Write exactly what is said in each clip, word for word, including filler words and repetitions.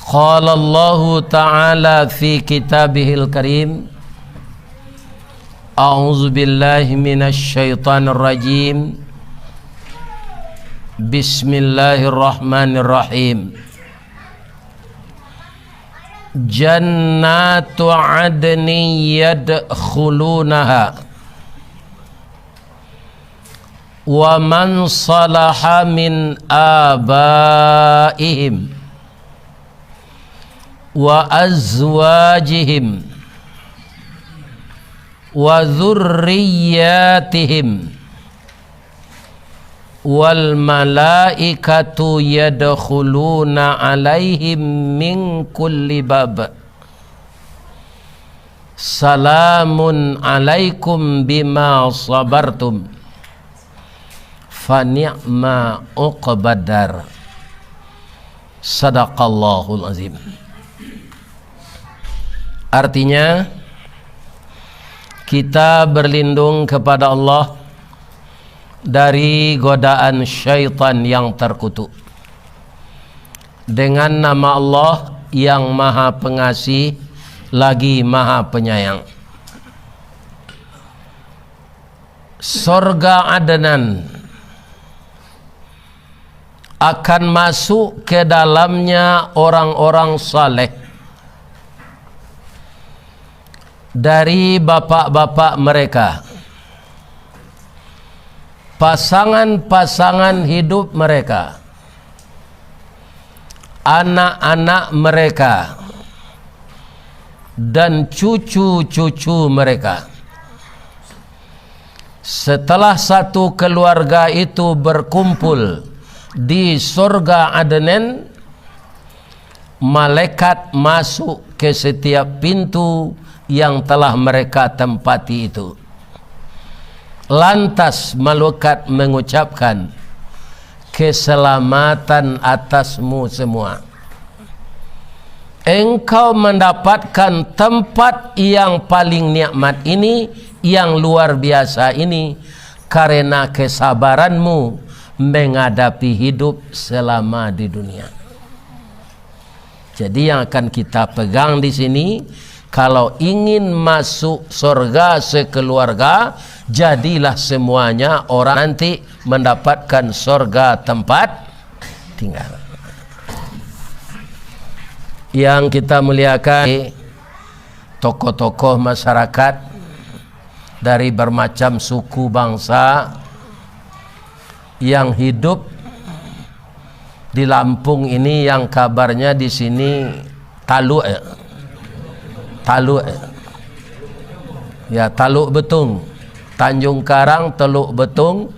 Qala Allahu ta'ala fi kitabihil karim, a'udzu billahi minasy syaithanir rajim. Bismillahirrahmanirrahim. Jannatu adnin yadkhulunaha, wa man salaha min abaihim wa azwajihim wa dzurriyyatihim, wal malaikatu yadkhuluna alaihim min kulli bab. Salamun alaikum bima sabartum. Fa ni'ma uqbadar. Sadaqallahul azim. Artinya, kita berlindung kepada Allah dari godaan syaitan yang terkutuk. Dengan nama Allah yang Maha Pengasih, lagi Maha Penyayang. Sorga Adnan akan masuk ke dalamnya orang-orang saleh dari bapak-bapak mereka, pasangan-pasangan hidup mereka, anak-anak mereka, dan cucu-cucu mereka. Setelah satu keluarga itu berkumpul di sorga Adnan, malaikat masuk ke setiap pintu yang telah mereka tempati itu. Lantas malaikat mengucapkan, "Keselamatan atasmu semua. Engkau mendapatkan tempat yang paling nikmat ini, yang luar biasa ini, karena kesabaranmu menghadapi hidup selama di dunia." Jadi, yang akan kita pegang di sini, kalau ingin masuk sorga sekeluarga, jadilah semuanya orang nanti mendapatkan sorga tempat tinggal. Yang kita muliakan, tokoh-tokoh masyarakat dari bermacam suku bangsa yang hidup di Lampung ini, yang kabarnya di sini Taluk, ya. Taluk, ya. Ya, Taluk Betung. Tanjung Karang, Teluk Betung,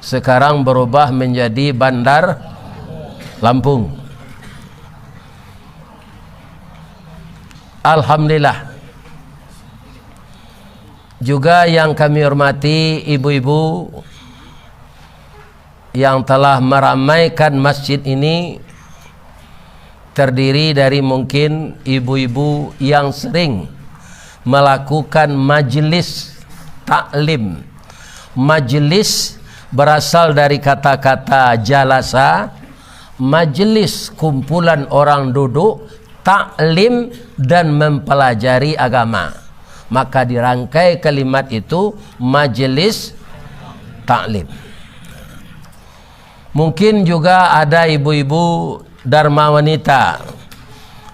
sekarang berubah menjadi Bandar Lampung. Alhamdulillah. Juga yang kami hormati ibu-ibu yang telah meramaikan masjid ini, terdiri dari mungkin ibu-ibu yang sering melakukan majelis taklim. Majelis berasal dari kata-kata jalasa, majelis kumpulan orang duduk, taklim dan mempelajari agama. Maka dirangkai kalimat itu majelis taklim. Mungkin juga ada ibu-ibu Dharma Wanita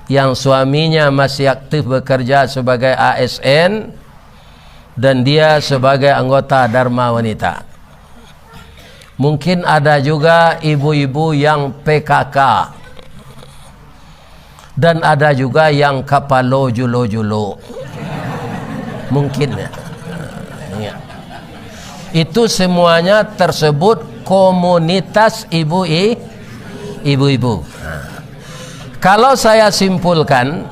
yang suaminya masih aktif bekerja sebagai A S N dan dia sebagai anggota Dharma Wanita. Mungkin ada juga ibu-ibu yang P K K. Dan ada juga yang kapalo julo-julo. Mungkin, ya. Ya. Itu semuanya tersebut komunitas ibu i-, ibu-ibu. Nah, kalau saya simpulkan,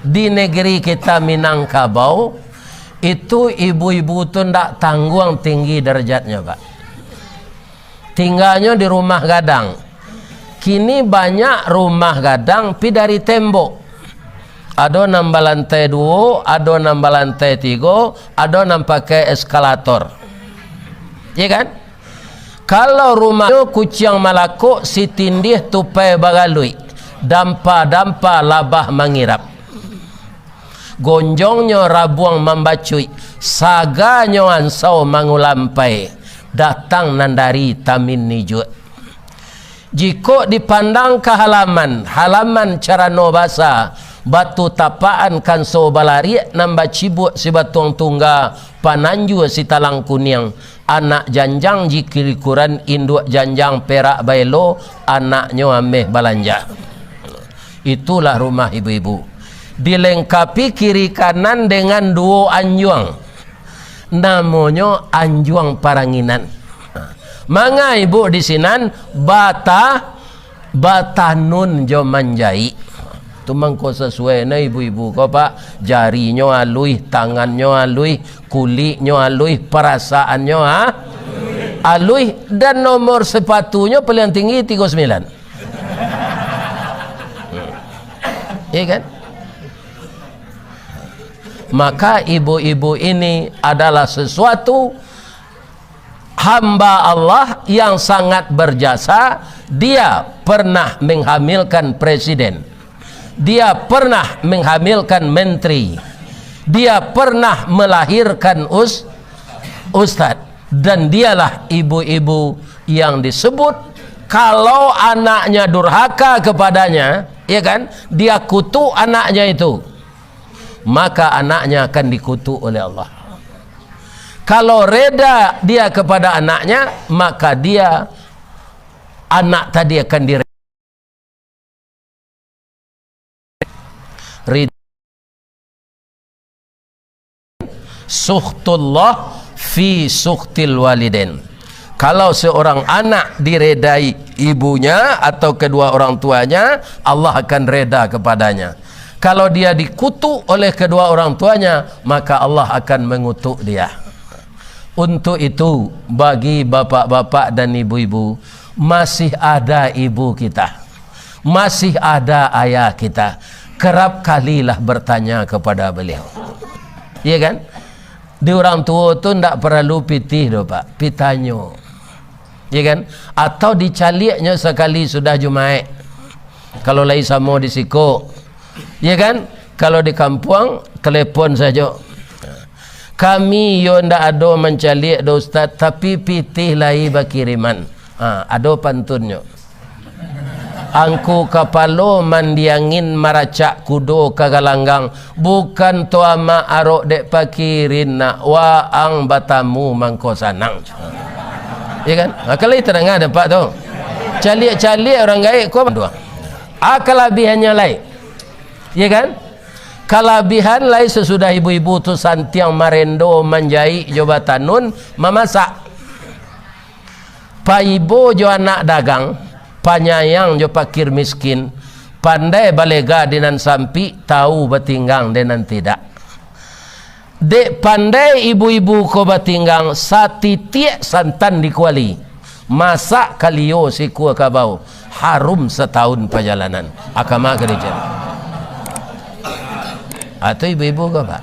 di negeri kita Minangkabau, itu ibu-ibu tu ndak tangguang tinggi derajatnya, Pak. Tingganyo di rumah gadang. Kini banyak rumah gadang pi dari tembok. Ado nan balantai duo, ado nan balantai tigo, ado nan pakai eskalator. Iya kan? Kalau rumahnyo kuciang malakok, sitindih tupai bagaluik, Dampa-dampa labah mangirap, gonjongnyo rabuang mambacuik, saganyo ansau mangulampai, datang nan dari tamin nijuak. Jikok dipandang ka halaman, halaman carano basa, batu tapakan kanso balariak nan bacibuak sibatuang tungga, pananjua sitalang kuniang, anak janjang jikilikuran, induak janjang perak baelo, anaknyo ameh balanja. Itulah rumah ibu-ibu. Dilengkapi kiri kanan dengan duo anjuang. Namonyo anjuang paranginan. Manga ibu di sinan bata-, batanun jo manjaik. Tu mangko sasuai na ibu-ibu ko, Pak. Jarinyo aluih, tangannyo aluih, kuliknyo aluih, parasaannyo, ha? Aluih, dan nomor sepatunyo paling tinggi tigo sembilan. Iya kan? Maka ibu-ibu ini adalah sesuatu hamba Allah yang sangat berjasa. Dia pernah menghamilkan presiden. Dia pernah menghamilkan menteri. Dia pernah melahirkan us-, ustad. Dan dialah ibu-ibu yang disebut, kalau anaknya durhaka kepadanya, ya kan, dia kutuk anaknya itu, maka anaknya akan dikutuk oleh Allah. Kalau reda dia kepada anaknya, maka dia, anak tadi akan dire-, rid-, sukhtullah fi sukhtil walidain. Kalau seorang anak diredai ibunya atau kedua orang tuanya, Allah akan reda kepadanya. Kalau dia dikutuk oleh kedua orang tuanya, maka Allah akan mengutuk dia. Untuk itu, bagi bapak-bapak dan ibu-ibu, masih ada ibu kita, masih ada ayah kita, kerap kalilah bertanya kepada beliau. Ya kan? Di urang tuo tu ndak paralu pitih doh, Pak. Pitanyo. Ya kan? Atau dicaliaknyo sakali sudah Jumaik. Kalau lai samo di siko. Ya kan? Kalau di kampuang, telepon sajo. Kami yo ndak ado mancaliak doh, Ustaz, tapi pitih lai bakiriman. Ha, ado pantunnyo. Angku kapalo mandiangin, maracak kudo ka galanggang, bukan to amak arok dek pakirin nak, waang batamu mangko sanang. Ya kan? Ha, kalau tadanga dek Apak tu. Caliak-caliak urang gaek ko. Ah, kalabihannyo lai. Ya kan? Kalabihan lai sasudah ibu-ibu tu santiang marendo, manjaik jo batanun, mamasak. Paibo jo anak dagang, panyayang jo pakir miskin, pandai balega di nan sampik, tau batinggang di nan tidak. Dek pandai ibu-ibu ko batinggang, satitiak santan di kuali, masak kalio sikua kabau, harum satahun pajalanan. Akama gereja. Atau ibu-ibu ko, Pak?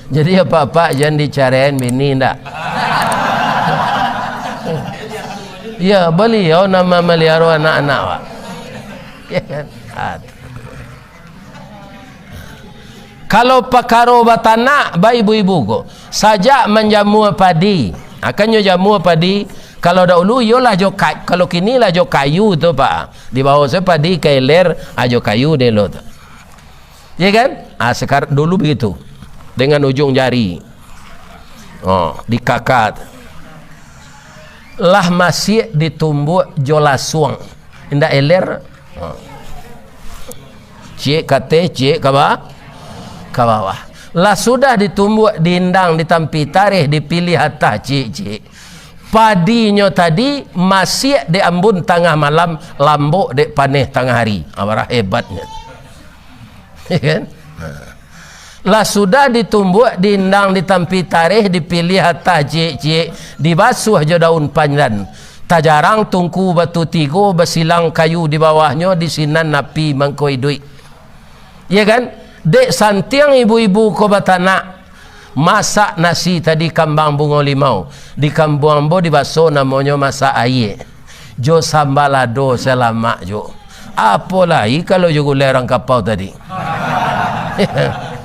Jadi, apak-apak jan dicaraian bini ndak? Ya, baliau nan mamaliaro anak-anak, Pak. Ya kan? Ah, tu. Kalau pakaro batanak, ba ibu-ibu ko, sajak manjamua padi, akannyo jamua padi, kalau dahulu iyolah jo ka-, kalau kini lah jo kayu tu, Pak. Dibawo se padi ka iler, ah, jo kayu dielo tu. Ya kan? Ah, sekar-, dulu begitu. Dengan ujung jari. Oh, dikakat. Lah masiak ditumbuak jo lasuang. Indak iler. Oh. Ciek ka ateh, ciek ka ba-, ka bawah. Lah sudah ditumbuak, diindang, ditampi tareh, dipiliah atah ciek-ciek. Padinyo tadi masiak dek ambun tangah malam, lambok dek paneh tangah hari. Ah, bara hebatnyo. Ya kan? Ha. Lah sudah ditumbuak, diindang, ditampi tareh, dipiliah atah ciek-ciek, dibasuah jo daun pandan. Tajarang tungku batu tigo, basilang kayu di bawahnyo, di sinan api mangko iduik. Ya kan? Dek santiang ibu-ibu ko batanak, masak nasi tadi kambang bungo limau. Di kampuang ambo di Baso namonyo masak aia. Jo samba lado salamak jo. Apo lai kalau jo gulai urang Kapau tadi?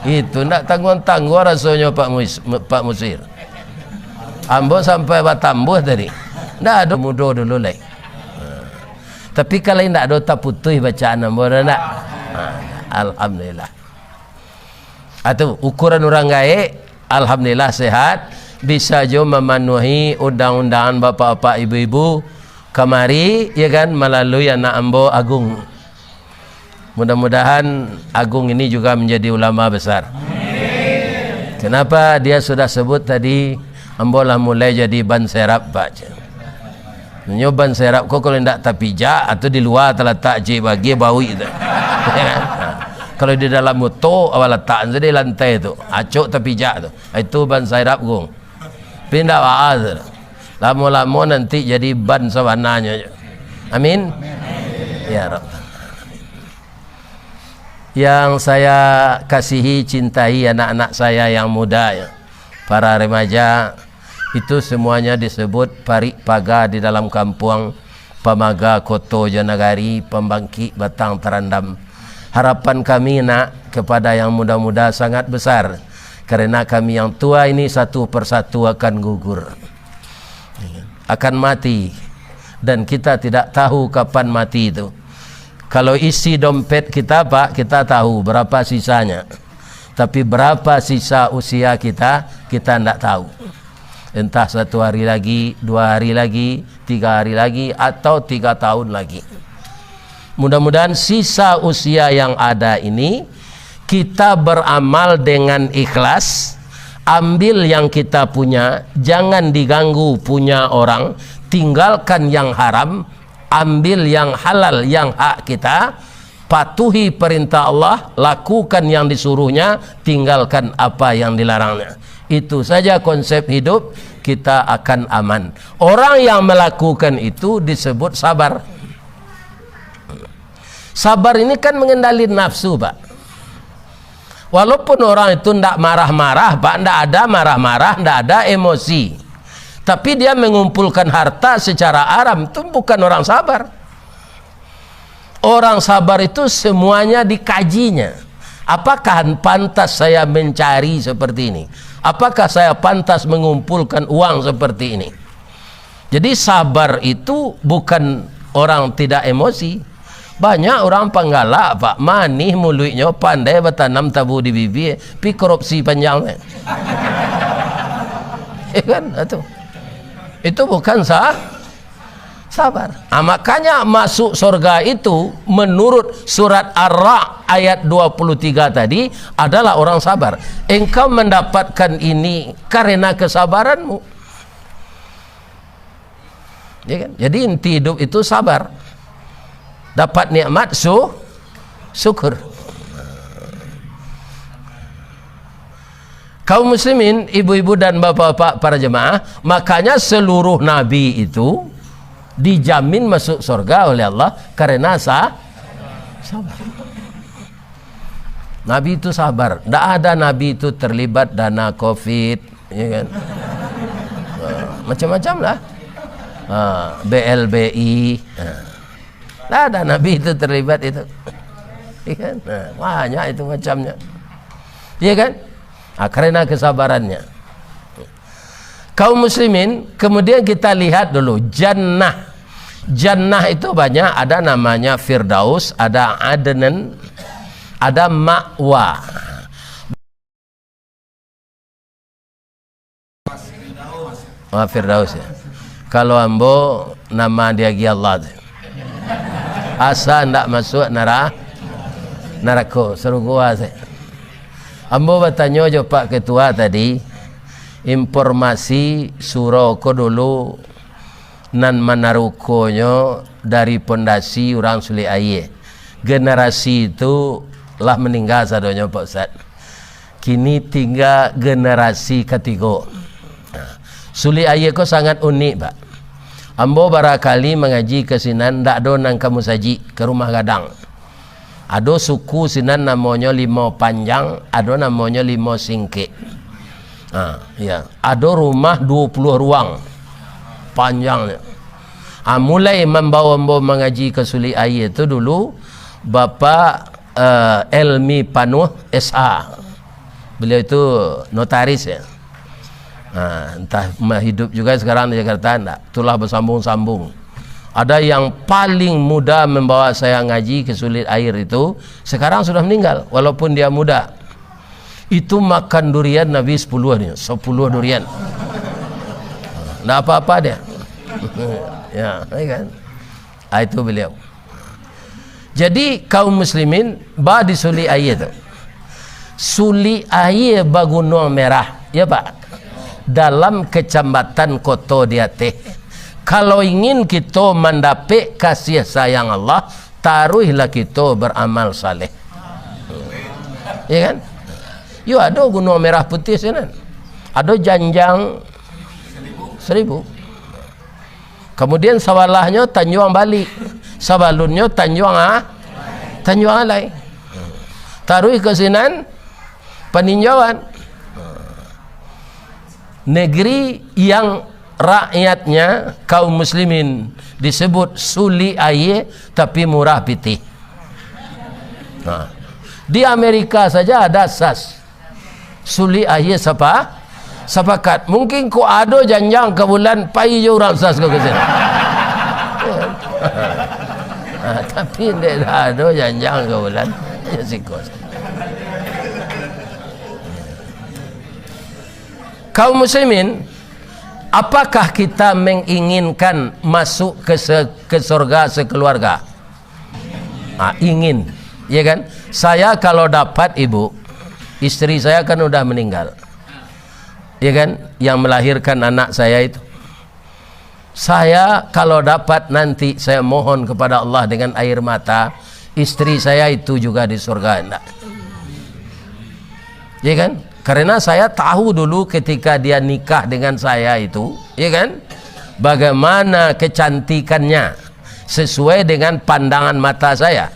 Itu ndak tangguang-tangguang rasonyo, Pak Mus-, Pak Musir. Ambo sampai batambuah tadi. Ndak ado mudo dulu lai. Ha. Tapi kalau indak ado taputuih bacaan ambo, ado ndak? Ha, alhamdulillah. Atu, ukuran urang gaek, alhamdulillah sehat, bisa jo mamanuahi undang-undangan bapak-bapak, ibu-ibu kamari, ya kan, malalui anak ambo Agung. Mudah-mudahan Agung ini juga menjadi ulama besar. Kenapa dia sudah sebut tadi, ambo lah mulai jadi ban serap, Pak. Nyo ban serap ko kalau indak tapijak, atau di lua talatak cik bagi bauik tu. Kalau di dalam moto, awak latak sajo di lantai tu, acok tapijak tu. Itu ban serap, Gung. Pindah baa tu. Lamo-lamo nanti jadi ban sabananyo. Amin. Ya Rabb. Yang saya kasihi, cintai anak-anak saya yang muda, ya. Para remaja, itu semuanya disebut parik paga di dalam kampuang, pamaga koto jo nagari, pambangkik batang tarandam. Harapan kami, nak, kepada yang muda-muda sangat besar, karena kami yang tua ini satu persatu akan gugur, akan mati, dan kita tidak tahu kapan mati itu. Kalau isi dompet kita, Pak, kita tahu berapa sisanya. Tapi berapa sisa usia kita, kita ndak tahu. Entah satu hari lagi, dua hari lagi, tiga hari lagi, atau tiga tahun lagi. Mudah-mudahan sisa usia yang ada ini, kita beramal dengan ikhlas, ambil yang kita punya, jangan diganggu punya orang, tinggalkan yang haram, ambil yang halal, yang hak kita, patuhi perintah Allah, lakukan yang disuruh-Nya, tinggalkan apa yang dilarang-Nya. Itu saja konsep hidup, kita akan aman. Orang yang melakukan itu disebut sabar. Sabar ini kan mengendali nafsu, Pak. Walaupun orang itu ndak marah-marah, Pak, ndak ada marah-marah, ndak ada emosi. Tapi dia mengumpulkan harta secara haram, itu bukan orang sabar. Orang sabar itu semuanya dikajinya. Apakah pantas saya mencari seperti ini? Apakah saya pantas mengumpulkan uang seperti ini? Jadi, sabar itu bukan orang tidak emosi. Banyak orang panggalak, Pak, manih muluiknyo, pandai batanam tabu di bibia, pi korupsi panjang, eh. Ya kan? Itu. Itu bukan sa-, sabar. Ah, makanya masuk surga itu menurut surat Ar-Ra'd ayat dua puluh tiga tadi adalah orang sabar. Engkau mendapatkan ini karena kesabaranmu. Ya kan? Jadi inti hidup itu sabar. Dapat nikmat su-, syukur. Kaum muslimin, ibu-ibu dan bapak-bapak para jemaah, makanya seluruh nabi itu dijamin masuk surga oleh Allah karena sa-, sabar. Nabi itu sabar. Ndak ada nabi itu terlibat dana covid, ya kan? Nah, macam-macam lah. Ha, B L B I. Ha. Ndak ada nabi itu terlibat itu. Ya kan? Nah, banyak itu macamnya. Ya kan? Ah, karena kesabarannya. Kaum muslimin, kemudian kita lihat dulu jannah. Jannah itu banyak, ada namanya Firdaus, ada Adnan, ada Ma'wa. Ah, Firdaus, ya. Kalau ambo, nama diagiah Allah tu. Asa ndak masuk nara-, narako, sarugo asa. Ambo batanyo jo Pak Ketua tadi, informasi surau ko dulu nan manarukonyo dari pondasi urang Sulik Aia. Generasi tu lah maningga sadonyo, Pak Ustaz. Kini tingga generasi katigo. Nah, Sulik Aia ko sangat unik, Pak. Ambo barakali mangaji ka sinan, ndak ado nan ka musajik, ka rumah gadang. Ado suku sinan namonyo Limau Panjang, ado namonyo Limau Singkek. Ha, ya. Ado rumah duo puluah ruang panjangnyo. Ha, mulai mambao ambo mangaji ka Sulik Aia tu dulu, Bapak, eh, Elmi Panuh, S A. Beliau itu notaris, ya. Nah, entah ma-, hidup juga sekarang di Jakarta, enggak. Itulah bersambung-sambung. Ada yang paling muda membawa saya ngaji ke Sulit Air itu, sekarang sudah meninggal, walaupun dia muda. Itu makan durian Nabi sepuluh ni, sepuluh durian. Ndak apa-apa dia. Ya, ya kan? Ah, itu beliau. Jadi, kaum muslimin, ba di Sulik Aia tu. Sulik Aia ba Gunuang Merah, ya, Pak? Dalam kecamatan Koto di Ateh. Kalau ingin kito mandapek kasih sayang Allah, taruihlah kito beramal saleh. Ya kan? Yo, ado Gunuang Merah Putih sinan. Ado Janjang Seribu. Kemudian sabalahnyo Tanjuang Balik. Sabalunnyo Tanjuang A-, Tanjuang Alai. Taruih ka sinan, Paninjauan. Negeri yang rakyatnya kaum muslimin disebut sulik aia, tapi murah pitih. Nah, di Amerika saja ada sas. Sulik aia sapa-, sapakat. Mungkin kok ado janjang ka bulan, pai jo urang sas ko ka sinan. Ah, tapi ndak ado janjang ka bulan, yo siko. Kaum muslimin, apakah kita menginginkan masuk ke se-, ke surga sekeluarga? Ah, ingin, ya kan? Saya kalau dapat ibu, istri saya kan udah meninggal, ya kan? Yang melahirkan anak saya itu. Saya kalau dapat nanti, saya mohon kepada Allah dengan air mata, istri saya itu juga di surga, enggak? Ya kan? Karena saya tahu dulu ketika dia nikah dengan saya itu, ya kan? Bagaimana kecantikannya sesuai dengan pandangan mata saya.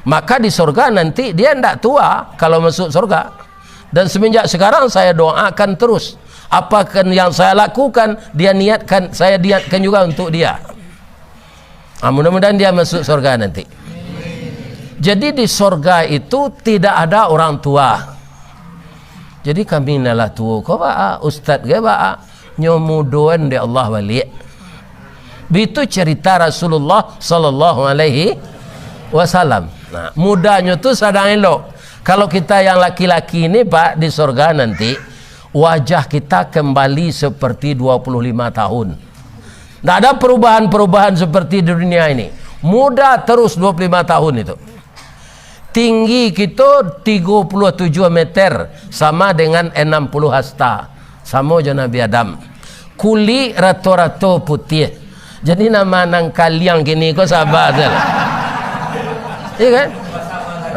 Maka di surga nanti dia ndak tua kalau masuk surga. Dan semenjak sekarang saya doakan terus. Apakan yang saya lakukan, dia niatkan, saya niatkan juga untuk dia. Ah, mudah-mudahan dia masuk surga nanti. Jadi di surga itu tidak ada orang tua. Jadi kami nan lah tuo ko baa, ustaz ge baa, nyo mudoan dek Allah baliak. Bitu cerita Rasulullah sallallahu alaihi wasallam. Nah, mudanyo tu sadang elok. Kalau kita yang laki-laki ni, Pak, di surga nanti, wajah kita kembali seperti dua puluh lima tahun. Ndak ada perubahan-perubahan seperti di dunia ini. Muda terus dua puluh lima tahun itu. Tinggi kito tigo puluh tujuh meter, sama dengan enam puluh hasta. Samo jo Nabi Adam. Kulik rato-rato putiah. Jadi nama nan kaliang kini ko saba sajolah. Iya kan?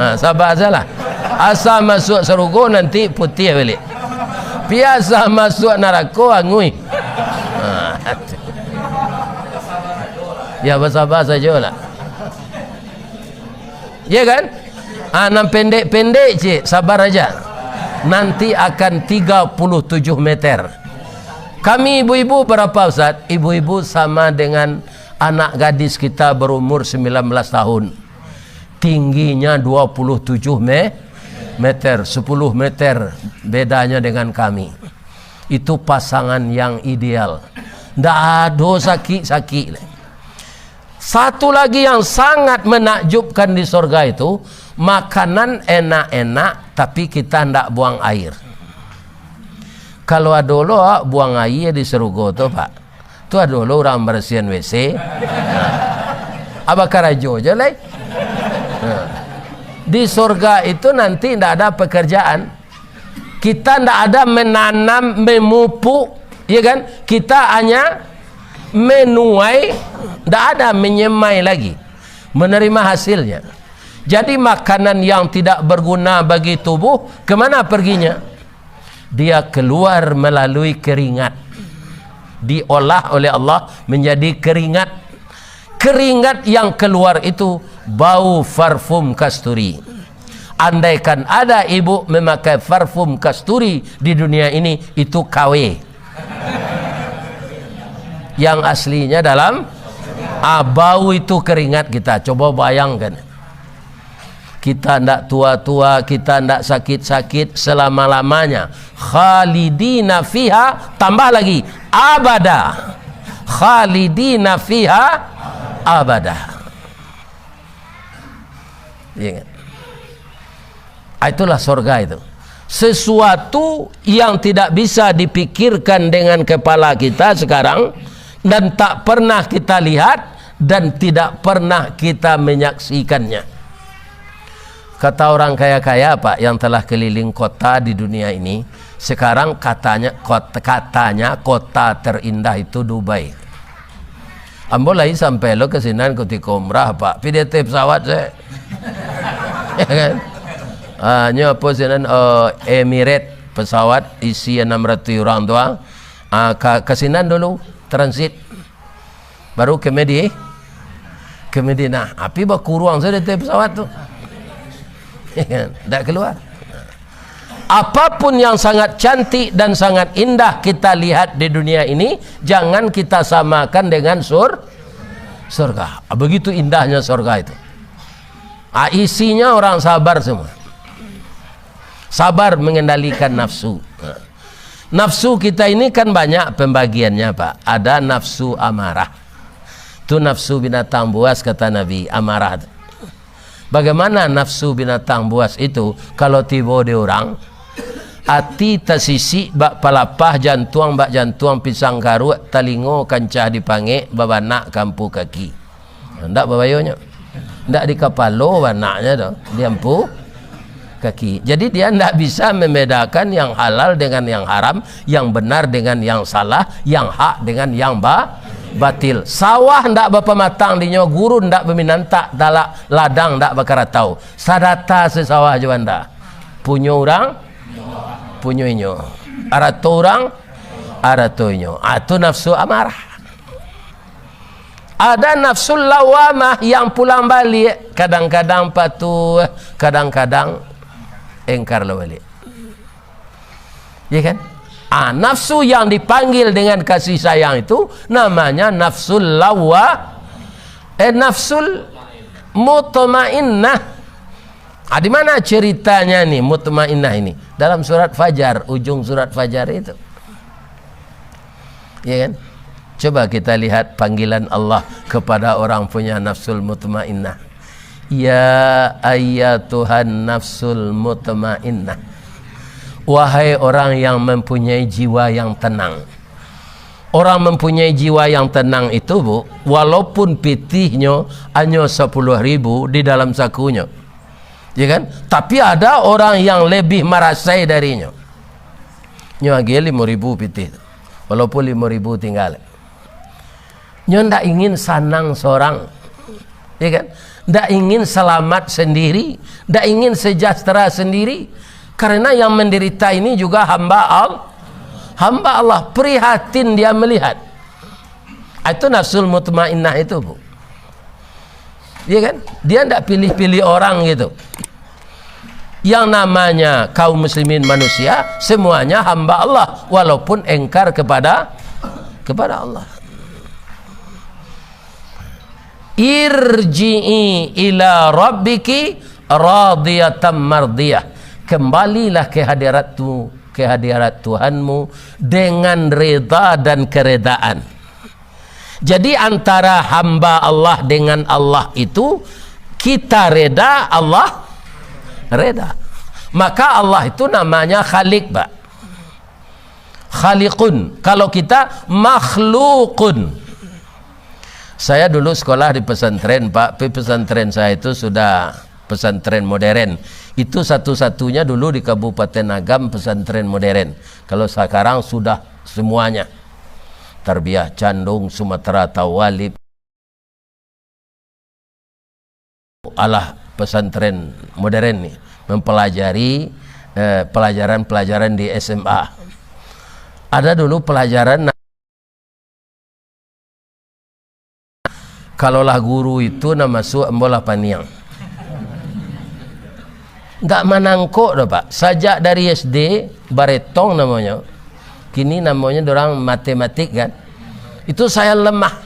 Ha, saba sajolah. Asa masuak sarugo nanti putiah baliak. Pi asa masuak narako anguih. Ha. Ya, basaba sajolah. Ya kan? Ah, nan pendek-pendek cik, sabar aja. Nanti akan tiga puluh tujuh meter. Kami ibu-ibu berapa, Ustaz? Ibu-ibu sama dengan anak gadis kita berumur sembilan belas tahun. Tingginya dua puluh tujuh me-, meter, sepuluh meter bedanya dengan kami. Itu pasangan yang ideal. Ndak ado sakik-sakik lai. Satu lagi yang sangat menakjubkan di sorga itu, makanan enak-enak, tapi kita ndak buang air. Kalau ado lo awak buang aia di sarugo tu, Pak, tu ado lo urang barasiahan W C. Abah karajo je lai. Di sorga itu nanti ndak ada pekerjaan. Kita ndak ada menanam, memupuk, ya kan? Kita hanya menuai, ndak ada menyemai lagi, menerima hasilnya. Jadi, makanan yang tidak berguna bagi tubuh, kemana perginya? Dia keluar melalui keringat. Diolah oleh Allah menjadi keringat. Keringat yang keluar itu bau parfum kasturi. Andaikan ada ibu memakai parfum kasturi di dunia ini, itu K W. Yang aslinya dalam, ah, bau itu keringat kita. Coba bayangkan. Kita ndak tua-tua, kita ndak sakit-sakit selama-lamanya. Khalidina fiha, tambah lagi, abada. Khalidina fiha abada. Iya kan? Ah, itulah sorga itu. Sesuatu yang tidak bisa dipikirkan dengan kepala kita sekarang, dan tak pernah kita lihat, dan tidak pernah kita menyaksikannya. Kata orang kaya-kaya, Pak, yang telah keliling kota di dunia ini, sekarang katanya kot-, katanya kota terindah itu Dubai. Ambo lai sampai lo ka sinan kutiko umrah, Pak. Pi di ateh pesawat se. Ya kan? Ah, nyo apo sinan, eh, Emirates, pesawat isi enam ratus urang tu, ah. Ah, ka, ka sinan dulu, transit. Baru ke Medi-, ke Madinah. Api bakuruang sajo di ateh pesawat tu. Ya kan? Ndak keluar. Apapun yang sangat cantik dan sangat indah kita lihat di dunia ini, jangan kita samakan dengan sur-, surga. Begitu indahnya surga itu. Ah, isinya orang sabar semua. Sabar mengendalikan nafsu. Nafsu kita ini kan banyak pembagiannya, Pak. Ada nafsu amarah. Tu nafsu binatang buas, kata Nabi, amarah tu. Bagaimana nafsu binatang buas itu? Kalau tibo di urang, ati tasisik bak palapah, jantuang bak jantuang pisang karuak, talingo kancah dipangek, babanak ka ampu kaki. Ndak babayonyo. Ndak di kapalo banaknyo tu, di ampu kaki. Jadi dia ndak bisa membedakan yang halal dengan yang haram, yang benar dengan yang salah, yang hak dengan yang ba-, batil. Sawah ndak bapamatang dinyo, gurun ndak baminantak, talak ladang ndak bakaratau. Sadata se sawah jo banda. Punyo urang, punyo inyo. Arato urang, arato inyo. Ah, tu nafsu amarah. Ada nafsul lawamah yang pulang balik, kadang-kadang patuh, kadang-kadang engkar lah balik. Ya kan? Ah, nafsu yang dipanggil dengan kasih sayang itu namanya nafsul lawa-, eh, nafsul mutmainnah. Ah, di mana ceritanya ni mutmainnah ini? Dalam surat Fajar, ujung surat Fajar itu. Ya kan? Coba kita lihat panggilan Allah kepada orang punya nafsul mutmainnah. "Ya ayyatuhan nafsul mutmainnah." Wahai orang yang mempunyai jiwa yang tenang. Orang mempunyai jiwa yang tenang itu, Bu, walaupun pitihnyo hanyo sapuluah ribu di dalam sakunyo, ya kan? Tapi ada orang yang lebih marasai darinyo. Nyo agiah limo ribu pitih tu. Walaupun limo ribu tingga. Nyo ndak ingin sanang sorang. Ya kan? Ndak ingin selamat sendiri, ndak ingin sejahtera sendiri. Karena yang menderita ini juga hamba Al-, hamba Allah. Prihatin dia melihat. Itu nafsul mutmainnah itu, Bu. Ya kan? Dia ndak pilih-pilih orang gitu. Yang namanya kaum muslimin manusia, semuanya hamba Allah, walaupun engkar kepada, kepada Allah. "Irji'i ila rabbiki radiyatan mardiyah." Kembalilah ke hadirat tu, ke hadirat Tuhanmu dengan reda dan keredaan. Jadi, antara hamba Allah dengan Allah itu, kita reda, Allah reda. Maka Allah itu namanya Khalik, Pak. Khaliqun. Kalau kita makhlukun. Saya dulu sekolah di pesantren, Pak. Tapi pesantren saya itu sudah pesantren modern. Itu satu-satunya dulu di Kabupaten Agam pesantren modern. Kalau sekarang sudah semuanya. Tarbiyah Candung, Sumatera Thawalib. Alah, pesantren modern ni mempelajari, eh, pelajaran-pelajaran di S M A. Ada dulu pelajaran na-, kalau lah guru itu nan masuak, ambo lah paniang. Ndak manangkok doh, Pak. Sajak dari S D, baretong namonyo. Kini namonyo dorang matematik, kan. Itu saya lemah.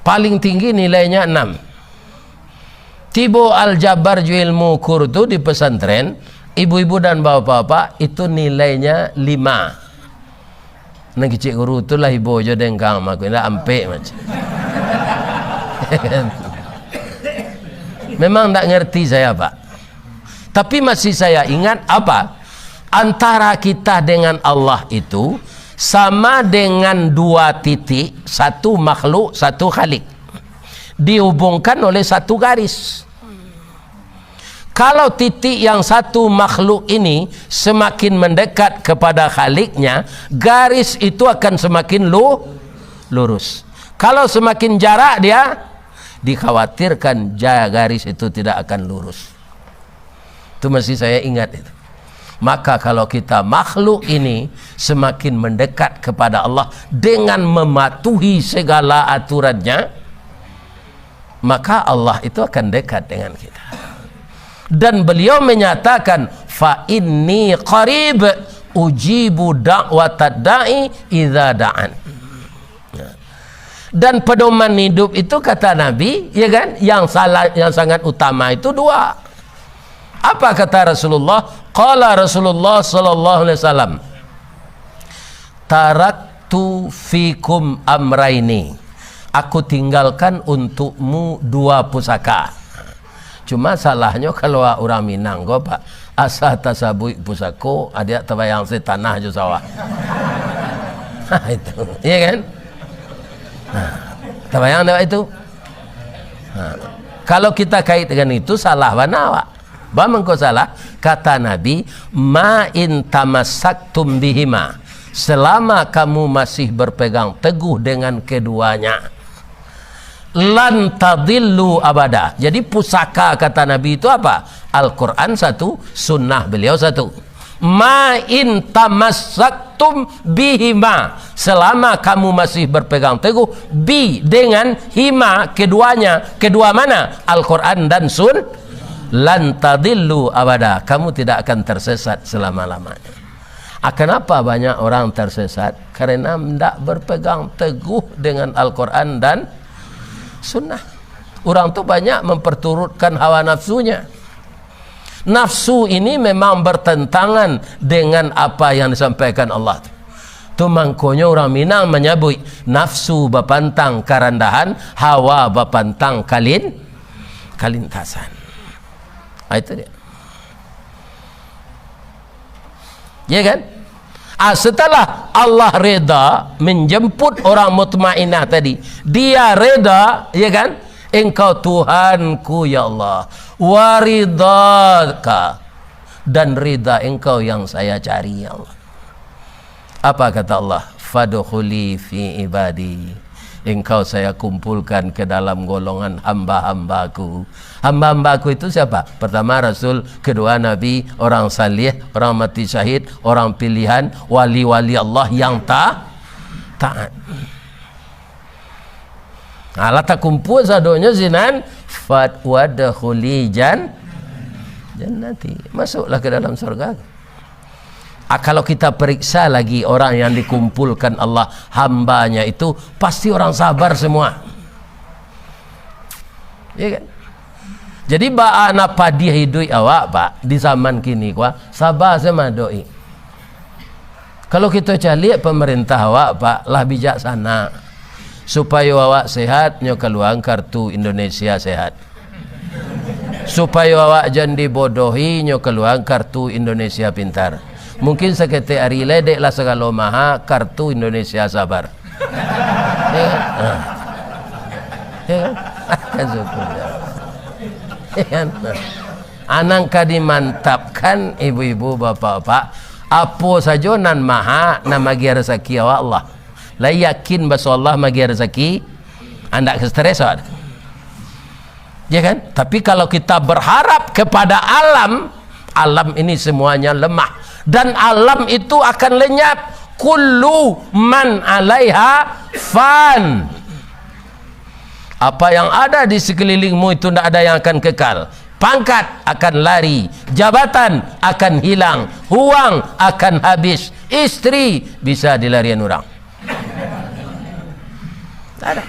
Paling tinggi nilainya enam. Tibo Al-Jabar jo ilmu kur tu di pesantren, ibu-ibu dan bapak-bapak, itu nilainya lima. Nan kicik guru tu lah ibo jo dengkang mako, indak ampek macam. Memang ndak ngerti saya, Pak. Tapi masih saya ingat apa? Antara kita dengan Allah itu sama dengan dua titik, satu makhluk, satu khalik. Dihubungkan oleh satu garis. Kalau titik yang satu makhluk ini semakin mendekat kepada khaliknya, garis itu akan semakin lu-, lurus. Kalau semakin jarak dia, dikhawatirkan ja-, garis itu tidak akan lurus. Itu masih saya ingat itu. Maka kalau kita makhluk ini semakin mendekat kepada Allah dengan mematuhi segala aturannya, maka Allah itu akan dekat dengan kita. Dan beliau menyatakan, "Fa inni qarib, ujibu da'watad da'i idza da'an." Dan pedoman hidup itu, kata Nabi, ya kan, yang salah, yang sangat utama itu dua. Apa kata Rasulullah? Qala Rasulullah sallallahu alaihi wasallam, "Taraktu fikum amraini." Aku tinggalkan untukmu dua pusaka. Cuma salahnyo kalau urang Minang ko, Pak, asa tasabuik pusako, adiak tabayang se tanah jo sawah. Ha, itu. Iya kan? Ha, tabayang ndak itu? Ha. Kalau kita kait dengan itu, salah bana, Pak. Ba mangko salah, kata Nabi, "Ma in tamassaktum bihima," selama kamu masih berpegang teguh dengan keduanya, "lan tadillu abada." Jadi pusaka, kata Nabi, itu apa? Al-Quran satu, sunnah beliau satu. "Ma in tamassaktum bihima," selama kamu masih berpegang teguh, "bi," dengan, "hima," keduanya. Kedua mana? Al-Quran dan sun-, "lan tadillu abada," kamu tidak akan tersesat selama-lamanya. Ah, kenapa banyak orang tersesat? Karena ndak berpegang teguh dengan Al-Quran dan sunnah. Urang tu banyak memperturutkan hawa nafsunya. Nafsu ini memang bertentangan dengan apa yang disampaikan Allah tu. Tu mangkonyo urang Minang manyabuik, "Nafsu bapantang karandahan, hawa bapantang kalin-, kalintasan." Ah, itu dia. Ya kan? Ah, setelah Allah reda menjemput orang mutmainnah tadi, dia reda, ya kan? "Engkau Tuhanku, ya Allah, wa ridhaka, dan rida Engkau yang saya cari, ya Allah." Apa kata Allah? "Fadkhuli fi ibadi." Engkau saya kumpulkan ke dalam golongan hamba-hamba-Ku. Hamba-hamba-Ku itu siapa? Pertama Rasul, kedua Nabi, orang saleh, orang mati syahid, orang pilihan, wali-wali Allah yang ta-, taat. Alah takumpul sadonyo sinan, fat wadkhuli jan-, jannati. Masuklah ke dalam surga. Ah, kalau kita periksa lagi orang yang dikumpulkan Allah, hamba-Nya itu, pasti orang sabar semua. Ya kan? Jadi, baa nan padiah iduik awak, Pak, di zaman kini ko, saba se mah doh. Kalau kito caliak pamarintah awak, Pak, lah bijaksana. Supayo awak sehat, nyo kaluaan kartu Indonesia Sehat. Supayo awak jan dibodohi, nyo kaluaan kartu Indonesia Pintar. Mungkin saketek ari lai dek lah sagalo maha, kartu Indonesia Sabar. Ya kan? Nah. Ya kan? Kan syukur, ya. Ya kan? Nah. Anang ka dimantapkan, ibu-ibu, bapak-bapak, apo sajo nan maha, nan magiah rasaki awak Allah. Lah yakin baso Allah magiah rasaki, andak ka stres awak. Ya kan? Tapi kalau kita berharap kepada alam, alam ini semuanya lemah. Dan alam itu akan lenyap. Kullu man alaiha fan. Apa yang ada di sekelilingmu itu ndak ada yang akan kekal. Pangkat akan lari, jabatan akan hilang, uang akan habis, istri bisa dilarian urang. Tak ada.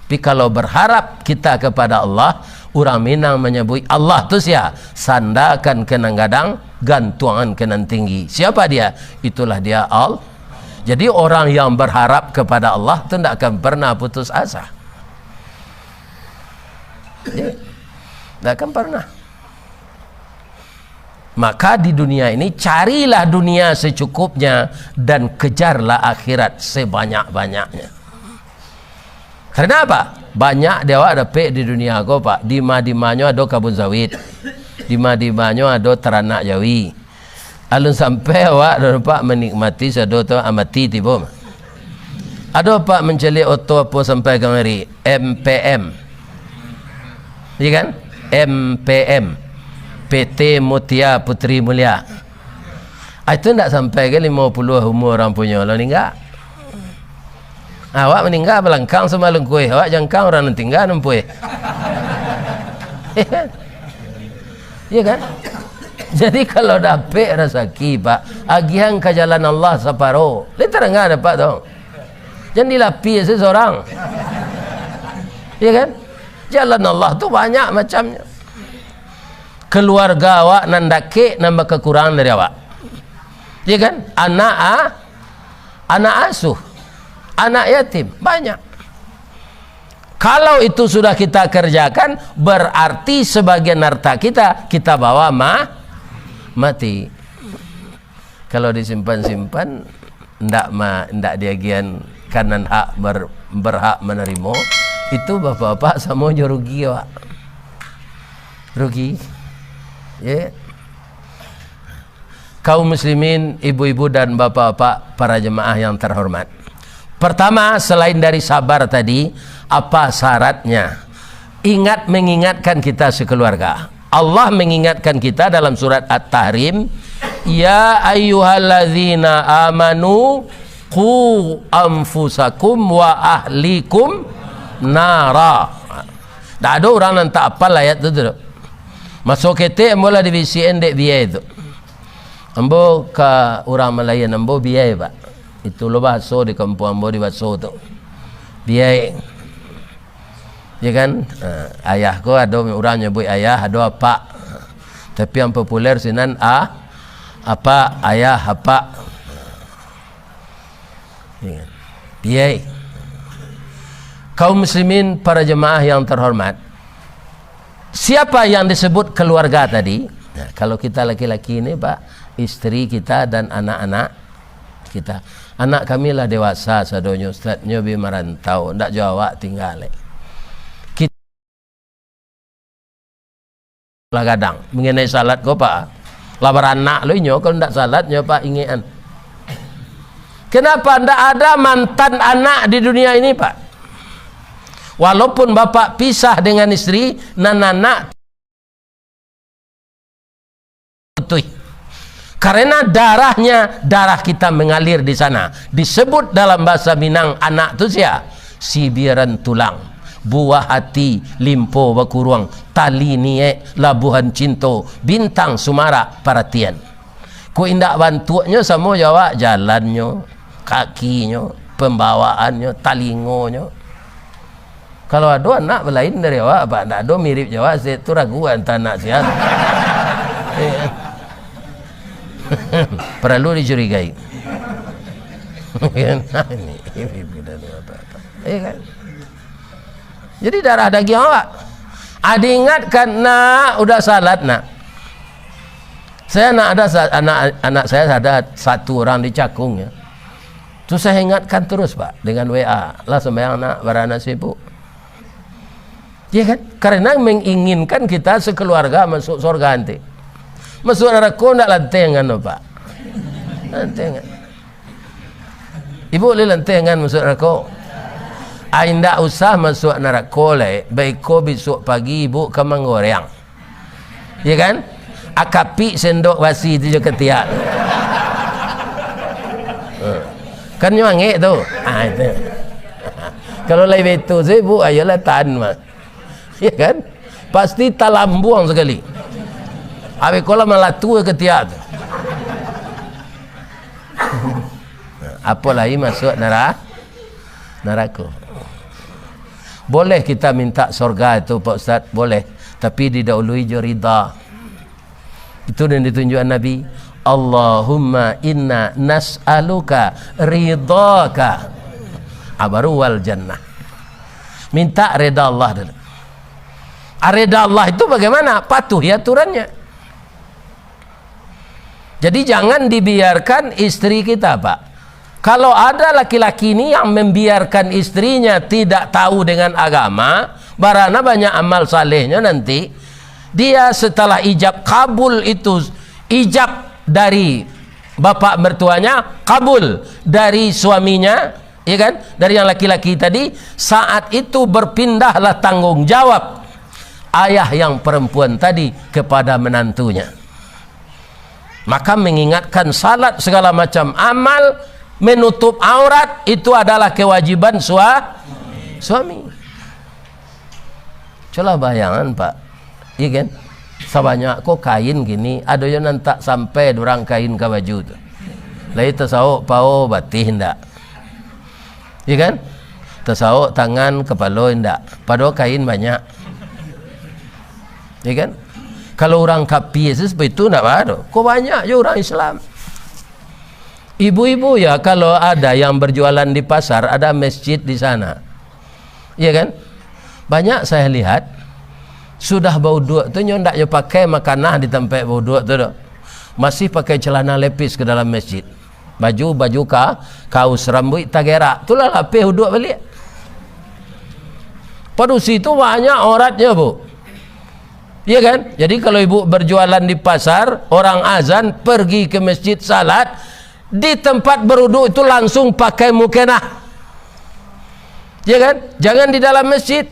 Tapi kalau berharap kita kepada Allah, Urang Minang manyabuik Allah tu sia? Sandakan ka nan gadang, gantuangan ka nan tinggi. Siapa dia? Itulah dia Al-, jadi orang yang berharap kepada Allah tu ndak akan pernah putus asa. Ya. Ndak akan pernah. Maka di dunia ini, carilah dunia secukupnya dan kejarlah akhirat sebanyak-banyaknya. Karena apa? Banyak di awak dapek di dunia ko, Pak. Dima-dimanyo ado kabun sawit. Dima-dimanyo ado taranak jawi. Alun sampai awak dah nampak menikmati sado tu, amati tibo. Ado, Pak, mancaliak oto apo sampai kamari? M P M. Iya kan? M P M. P T Mutia Putri Mulia. Ah, itu ndak sampai ka limo puluah umur urang punyo, lah maningga. Awak maningga balangkang samalungkuih, awak jangkang urang nan tingga nan puih. Iya kan? Iya kan? Jadi, kalau dapek rasaki, Pak, agiahan ka jalan Allah saparo. Lai tarang dapat tu. Jan dilapia se sorang. Iya kan? Jalan Allah tu banyak macamnyo. Keluarga awak nan dakek nan bakakurangan dari awak. Iya kan? Anak a-, anak asuh, anak yatim, banyak. Kalau itu sudah kita kerjakan, berarti sebagian harta kita, kita bawa ma-, mati. Kalau disimpan-simpan, ndak ma-, ndak diagian ka nan hak ber-, berhak manarimo, itu bapak-bapak samo jo rugi awak. Rugi. Ya. Kaum muslimin, ibu-ibu dan bapak-bapak, para jemaah yang terhormat. Pertama, selain dari sabar tadi, apa syaratnya? Ingat mengingatkan kita sekeluarga. Allah mengingatkan kita dalam surat At-Tahrim, "Ya ayyuhalladzina amanu qu anfusakum wa ahlikum nara." Ndak ado urang nan tak apal ayat tu, tu. Maso ketek ambo lah dibisiakan dek biai tu. Ambo ka urang malayan ambo biai, Pak. Itu lo bahaso di kampuang ambo di Baso tu. Biai. Ya kan? Ha, ayah ko ado urang nyabuik ayah, ado apak. Tapi yang populer sinan a-, apak, ayah, apak. Ya kan? Biai. Kaum muslimin, para jemaah yang terhormat, siapa yang disebut keluarga tadi? Nah, kalau kita laki-laki ni, Pak, isteri kita dan anak-anak kita. Anak kami lah dewasa sadonyo, Ustaz, nyo bi marantau, ndak jo awak tingga lai. Kit-, lah gadang, mengenai salat ko, Pak. Lah baranak lo inyo, kalau ndak salat nyo, Pak, ingekan. Kenapa ndak ada mantan anak di dunia ini, Pak? Walaupun bapak pisah dengan isteri, nan anak utuih. Karena darahnya, darah kita mengalir di sana. Disebut dalam bahasa Minang, anak tu sia? Sibiran tulang, buah hati, limpo bakuruang, tali niek, labuhan cinto, bintang sumarak paratian. Kok indak bantuaknyo samo jo awak, jalannyo, kakinyo, pembawaannyo, talingonyo. Kalau ado anak balain dari awak, Pak, ndak ado mirip jo awak, se-, tu ragu antah anak sia. Paralu dicurigai. Ini, ini tidak ada apa-apa. Iya kan? Jadi darah dagiang awak. Ah, diingatkan, "Nak, udah salat, Nak." Saya nak ada sa-, anak, anak saya ada satu orang di Cakung, ya. Tu saya ingatkan terus, Pak, dengan W A. "Lah sembahyang, Nak, bara anak sibuk." Iya kan? Karena menginginkan kita sekeluarga masuk surga nanti. Masuk narako ndak lantengan, Pak. Lantengan. Ibu lai lantengan masuk narako? Ah, indak usah masuk narako lai. Baiko bisuak pagi ibu ka manggoreang. Ya kan? Akapik sendok basi tu jo katiak. Ha. Kan nyo angek tu. Ah, itu. Kalau lai baitu, sibuk, ayolah tahan mah. Ya kan? Pasti talambuang sakali. Abih ko lah malatu katiak tu. Apo lai masuak nara-, narako. Boleh kita minta sorga itu, Pak Ustaz? Boleh. Tapi didahului jo ridha. Itu yang ditunjukkan Nabi. "Allahumma inna nas'aluka ridhaka." Ah, baru wal jannah. Minta reda Allah dulu. Ah, reda Allah itu bagaimana? Patuhi aturannya. Jadi, jangan dibiarkan istri kita, Pak. Kalau ada laki-laki ni yang membiarkan istrinya tidak tahu dengan agama, barana banyak amal salehnyo nanti, dia setelah ijab kabul itu, ijab dari bapak mertuanya, kabul dari suaminya, ya kan, dari yang laki-laki tadi, saat itu berpindahlah tanggung jawab ayah yang perempuan tadi kepada menantunya. Maka mengingatkan salat, segala macam amal, menutup aurat, itu adalah kewajiban sua-, suami. Cubolah bayangan, Pak. Iya kan? Sabanyak ko kain kini, ado yo nan tak sampai durang kain ka baju tu. Lai tasawok pao batih ndak? Iya kan? Tasawok tangan, kapalo indak. Padahal kain banyak. Iya kan? Kalau urang kapia se seperti itu ndak baa doh. Ko banyak jo urang Islam. Ibu-ibu ya, kalau ada yang berjualan di pasar, ada masjid di sana. Iya kan? Banyak saya lihat, sudah bauduak tu nyo ndak nyo pakai makanah di tampek bauduak tu doh. Masih pakai celana lepis ke dalam masjid. Baju, baju ka-, kaus, rambuik tagerak. Tu lah lapeh uduak baliak. Padusi tu banyak auratnyo, Bu. Iya kan? Jadi, kalau ibu berjualan di pasar, orang azan, pergi ke masjid, salat, di tempat beruduk itu langsung pakai mukenah. Iya kan? Jangan di dalam masjid.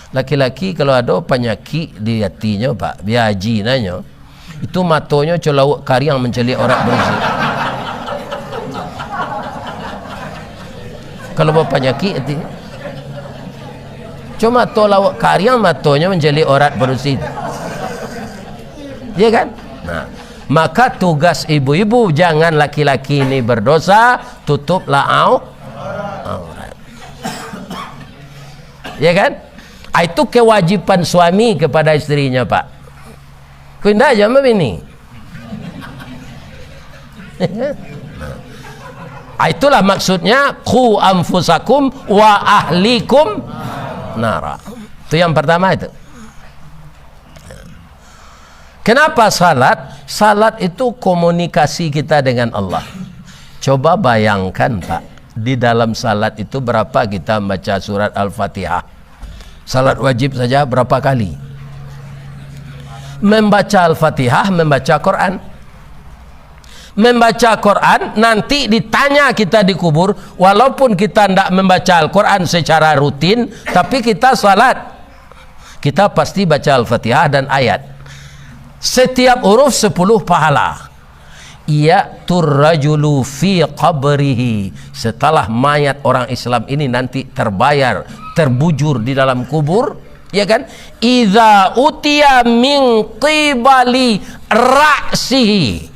Laki-laki kalau ado panyakik di atinyo, Pak, bia haji nanyo, itu matonyo co lauak kariang mancaliak aurat barusi. Kalau bapanyakik ati, co mato lauak kariang matonyo mancaliak aurat barusi. Iya kan? Nah, maka tugas ibu-ibu, jangan laki-laki ini berdosa, tutuplah au-, aurat. Ya kan? Ah, itu kewajiban suami kepada istrinya, Pak. Ko indak aja mah bini. Ah, itulah maksudnya, "Qu anfusakum wa ahlikum nara." Itu yang pertama itu. Kenapa salat? Salat itu komunikasi kita dengan Allah. Coba bayangkan, Pak, di dalam salat itu berapa kita membaca surat Al-Fatihah? Salat wajib saja berapa kali? Membaca Al-Fatihah, membaca Quran. Membaca Quran, nanti ditanya kita di kubur, walaupun kita ndak membaca Al-Quran secara rutin, tapi kita salat. Kita pasti baca Al-Fatihah dan ayat. Setiap huruf sepuluh pahala. Ya'tur rajulu fi qabrihi. Setelah mayat orang Islam ini nanti terbayar, terbujur di dalam kubur, ya kan? Idza utiya min qibali ra'sihi.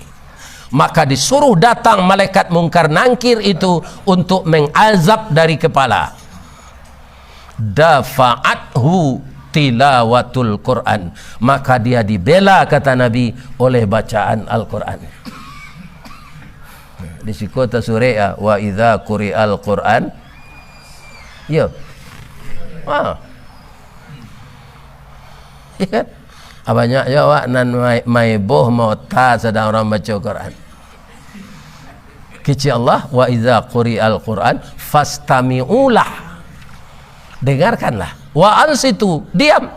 Maka disuruh datang malaikat Mungkar Nangkir itu untuk mengazab dari kepala. Dafa'athu tilawatul Quran, maka dia dibela, kata Nabi, oleh bacaan Al-Quran. Di siko tasurek, ah, "Wa idza quri'al Quran." Yo. Ah. Ya kan? Ah, banyak jo awak nan mai-, maiboh maota sadang urang baco Quran. Kecek Allah, "Wa idza quri'al Quran fastami'u lah." Dengarkanlah. "Wa ansitu," diam.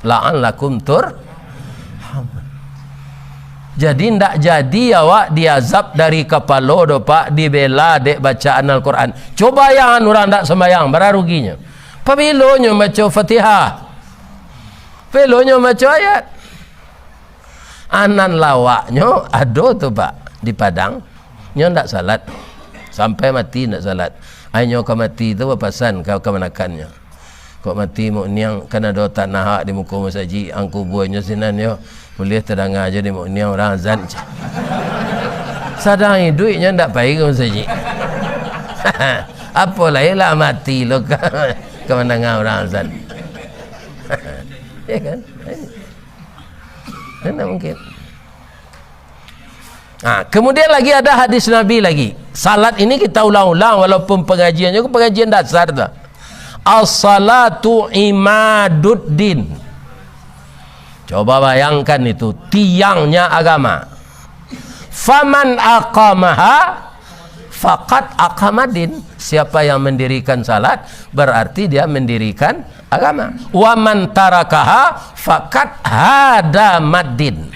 "La'allakum tur-" Jadi, ndak jadi awak diazab dari kapalo doh, Pak, dibela dek bacaan Al-Quran. Coba yang urang ndak sembayang, bara ruginyo. Pabilo nyo baco Fatihah? Pabilo nyo baco ayat? Anan lawaknyo ado tu, Pak, di Padang. Nyo ndak salat. Sampai mati ndak salat. Ai nyo ka mati tu bapasan ka kamanakannyo, "Kok mati Muk Niang, kan ado tanah awak di muko masajik, ang kubuanyo sinan yo. Buliah tadanga jo di Muk Niang urang azan," ceh. Sadang iduik nyo ndak pai ka masajik. Apo lai lah mati lo ka. Ka mandanga urang azan. Ya kan? Mana mungkin? Nah, kemudian lagi ada hadis Nabi lagi. Salat ini kita ulang-ulang, walaupun pengajiannya pengajian dasar tu. As-salatu imaduddin. Coba bayangkan itu, tiangnya agama. Faman aqamaha faqad aqamaddin. Siapa yang mendirikan salat, berarti dia mendirikan agama. Wa man tarakaha faqad hadamaddin.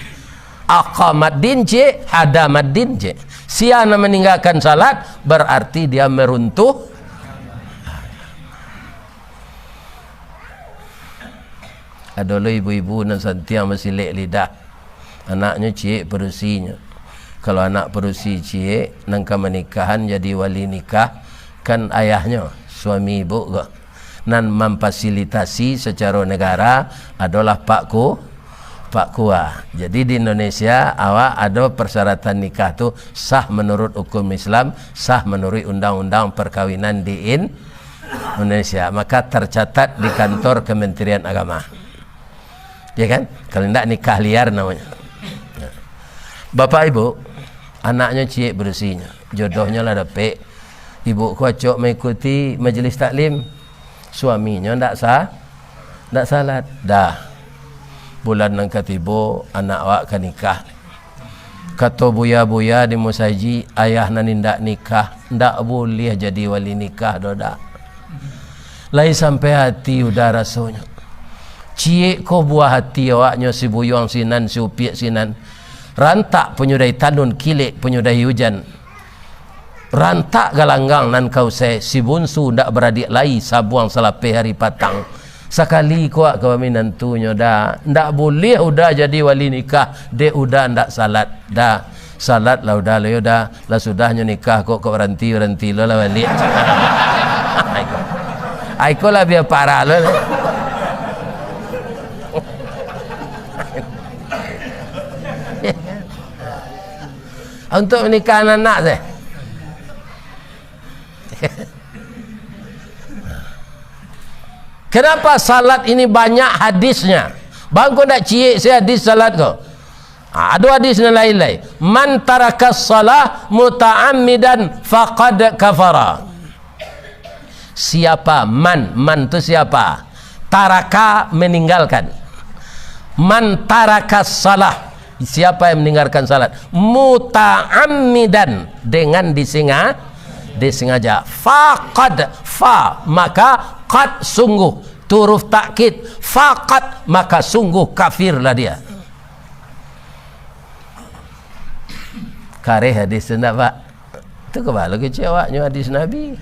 Aqamaddin ciek, hadamaddin ciek. Sia nan meninggalkan salat, berarti dia meruntuh. Ado lo ibu-ibu nan santiang basilek lidah. Anaknyo ciek padusinyo. Kalau anak padusi ciek, nan ka manikahan jadi wali nikah, kan ayahnyo, suami ibu ko. Nan mamfasilitasi sacaro negara adolah Pak Ku-, Pak Kua. Jadi di Indonesia, awak ado persyaratan nikah tu sah menurut hukum Islam, sah menurut undang-undang perkawinan di In-, Indonesia. Maka tercatat di kantor Kementerian Agama. Ya kan? Kalau indak, nikah liar namanya. Bapak Ibu, anaknyo ciek padusinyo, jodohnyo lah dapek. Ibu ko acok mengikuti majelis taklim. Suaminyo ndak sa-, ndak salat. Dah. Bulan nan katibo, anak awak ka nikah. Kato buya-buya di musajik, ayah nan indak nikah, ndak buliah jadi wali nikah doh, dah. Lai sampai hati udah rasonyo. Ciek ko buah hati awaknyo, si buyuang sinan, si upiak sinan. Rantak panyudahi tanun, kilek panyudahi ujan. Rantak galanggang nan ka usai, si bunsu ndak baradiak lai, sabuang salapeh ari patang. Sakali ko awak ka baminantunyo, dah, ndak buliah udah jadi wali nikah, dek udah ndak salat, dah. Salat lah udah, lah yo dah, lah sudahnyo nikah ko, kok baranti, baranti lo lah baliak. Ai ko. Ai ko lah bia parah lo. Untuk menikah anak-anak teh. Kenapa salat ini banyak hadisnya? Bang, ko ndak ciek se hadis salat ko. Ha, ado hadis nan lain lai. "Man tarakas salah muta'ammidan faqad kafara." Siapa man? Man tu siapa? Taraka, meninggalkan. "Man tarakas salah." Siapa yang meninggalkan salat? Muta'ammidan, dengan disenga-, disengaja. Faqad, fa, maka qad, sungguh. Tu huruf takkid. Faqad, maka sungguh kafirlah dia. Kareh hadis tu ndak, Pak? Tu kabalo kecek awaknyo hadis Nabi.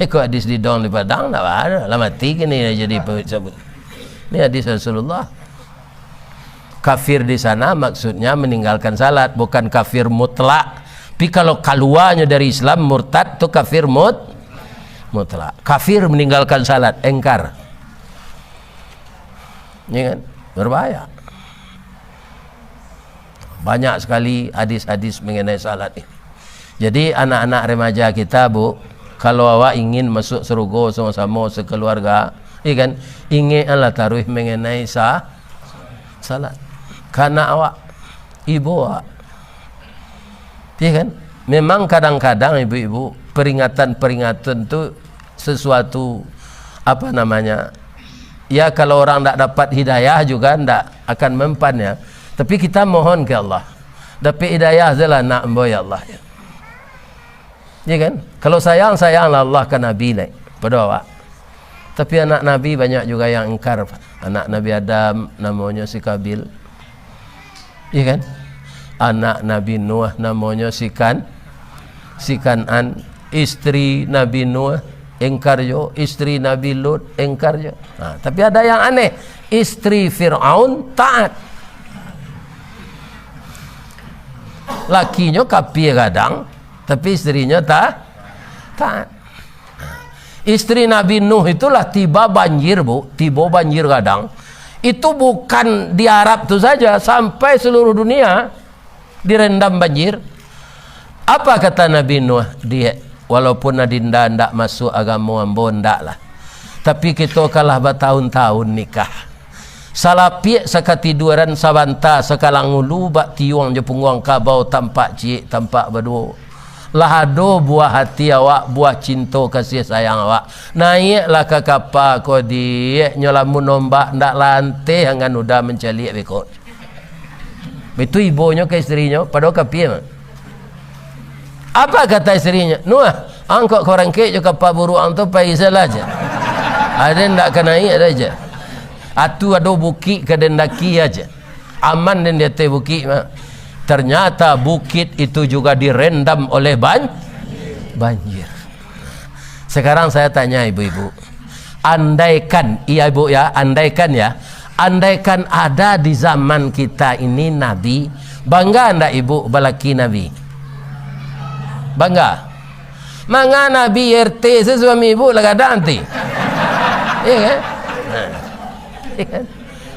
Iko hadis di Dong di Padang ndak baa. Lah mati kini jadi pe-, sabut. Ni hadis Rasulullah. Kafir di sana maksudnya meninggalkan salat, bukan kafir mutlak. Tapi kalau kaluanyo dari Islam, murtad, tu kafir mut-, mutlak. Kafir meninggalkan salat, engkar. Ya kan? Berbahaya. Banyak sekali hadis-hadis mengenai salat ini. Jadi, anak-anak remaja kita, Bu, kalau awak ingin masuk surga samo-samo sekeluarga, iya kan, ingeklah taruih mengenai sa-, salat. Ka anak awak, ibu awak. Iya kan? Memang kadang-kadang, ibu-ibu, peringatan-peringatan tu sesuatu, apa namanya, ya, kalau orang ndak dapat hidayah juga ndak akan mempan, ya. Tapi kita mohon ke Allah, dapek hidayah sajolah anak ambo, ya Allah, ya. Ya kan? Kalau sayang, sayanglah Allah ka Nabi lai, pado awak. Tapi anak Nabi banyak juga yang ingkar. Anak Nabi Adam namonyo si Kabil. Iya kan? Anak Nabi Nuh namonyo si Kan-, si Kan'an. Istri Nabi Nuh ingkar jo, istri Nabi Lut ingkar jo. Nah, tapi ada yang aneh. Istri Firaun taat. Lakinyo kapia gadang, tapi istrinyo ta-, taat. Istri Nabi Nuh itulah tiba banjir, Bu, tibo banjir gadang. Itu bukan di Arab tu saja, sampai seluruh dunia direndam banjir. Apa kata Nabi Nuh? "Diak, walaupun adinda ndak masuk agamo ambo, ndaklah. Tapi kito ka lah batahun-tahun nikah. Salapiak sakatiduaran, sabanta sakalang ulu, bak tiuang jo punguang kabau, tampak ciek, tampak baduo. Lah ado buah ati awak, buah cinto kasih sayang awak. Naiaklah ka kapa ko, Diak, nyo lamun ombak ndak lanteh angan uda mancaliak beko. Itu ibonyo ka isterinyo, padahal kapia mah. Apa kata isterinyo? "Nuah, angkok ka barangkek jo kapa buruak ang tu, pai sajolah," jar. "Aden ndak ka naiak doh," jar. "Atu ado bukik ka den daki aja. Aman den di ateh bukik mah." Ternyata bukit itu juga direndam oleh ban-, banjir. Sekarang saya tanya ibu-ibu, andaikan, iya ibu ya, andaikan ya, andaikan ada di zaman kita ini nabi, bangga ndak ibu balaki nabi? Bangga. Manga nabi R T se suami ibu lah gadang ti. Iya kan? Nah. Iya kan?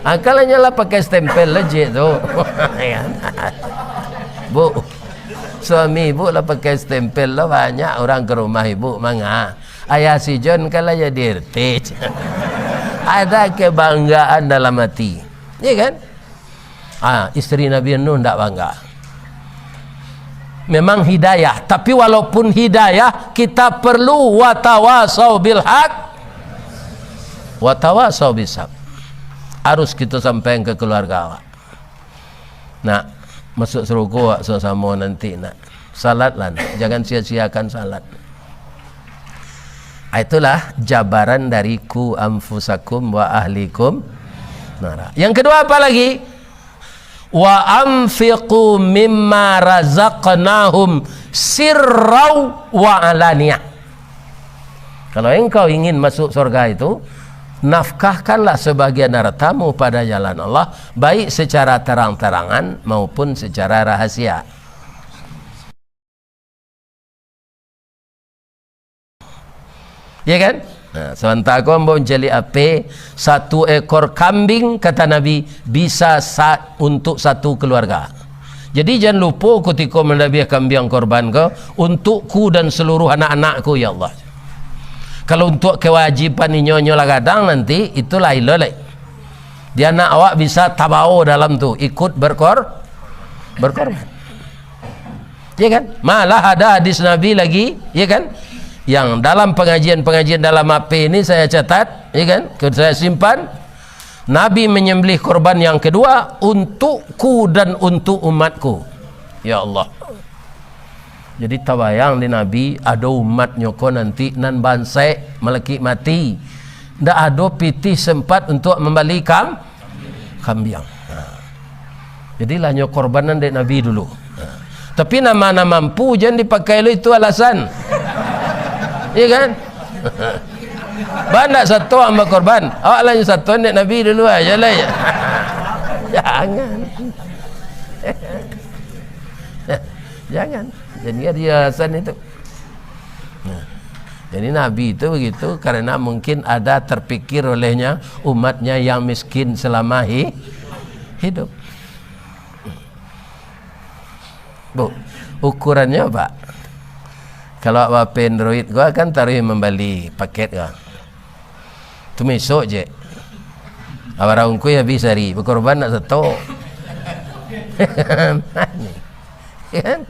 Angkalanyo lah pakai stempel lah, Jek, tu. Iya kan? Bu, suami ibu lah pakai stempel lah, banyak urang ka rumah ibu, manga. Ayah si John kan lah jadi R T. Ada kebanggaan dalam hati. Iya kan? Ah, isteri Nabi Nuh ndak bangga. Memang hidayah, tapi walaupun hidayah, kita perlu watawasau bil haq, watawasau bis sabr. Harus kita sampaikan ke keluarga awak. Nak, masuk surga awak samo-samo nanti, nak. Salatlah, nak. Jangan sia-siakan salat. Ah, itulah jabaran dari "Ku anfusakum wa ahlikum nara." Yang kedua apa lagi? "Wa anfiqu mimma razaqnahum sirrau wa alaniyah." Kalau engkau ingin masuk surga itu, nafkahkanlah sebagian hartamu pada jalan Allah, baik secara terang-terangan maupun secara rahasia. Ya kan? Nah, sabanta ko ambo mancaliak apo, satu ekor kambing, kata Nabi, bisa sa-, untuk satu keluarga. Jadi, jan lupo kutiko mandabiah kambiang korban ko, "Untukku dan seluruh anak-anakku, ya Allah." Kalau untuak kewajiban inyo-inyo lah gadang nanti, itu lain lo lai. Di anak awak bisa tabao dalam tu, ikut berkor-, berkorban. Ya kan? Malah ada hadis Nabi lagi, ya kan? Yang dalam pengajian-pengajian dalam H P ini saya catat, ya kan? Saya simpan. Nabi menyembelih korban yang kedua untukku dan untuk umatku. Ya Allah. Jadi tabayang di Nabi, ado umatnyo ko nanti nan bansaik, malakik mati. Ndak ado pitih sempat untuk mambali kam-, kambiang. Ha. Jadi lah nyo korbanan dek Nabi dulu. Ha. Tapi nan ma-, nan mampu jan dipakai lo itu alasan. Iya kan? Ba ndak sato ang bakorban. Awak lah nyo sato dek Nabi dulu aja lah ya. Jangan. Jangan. Jadi ada alasan itu. Nah, jadi Nabi itu begitu karena mungkin ada terpikir olehnya umatnya yang miskin selama hi-, hidup. Bu, ukurannya apa? Kalau awak Android gua kan taruh membali paket gua. Tu mesok je. Abarang ungkui habis hari, bakorban nak sato. Kan?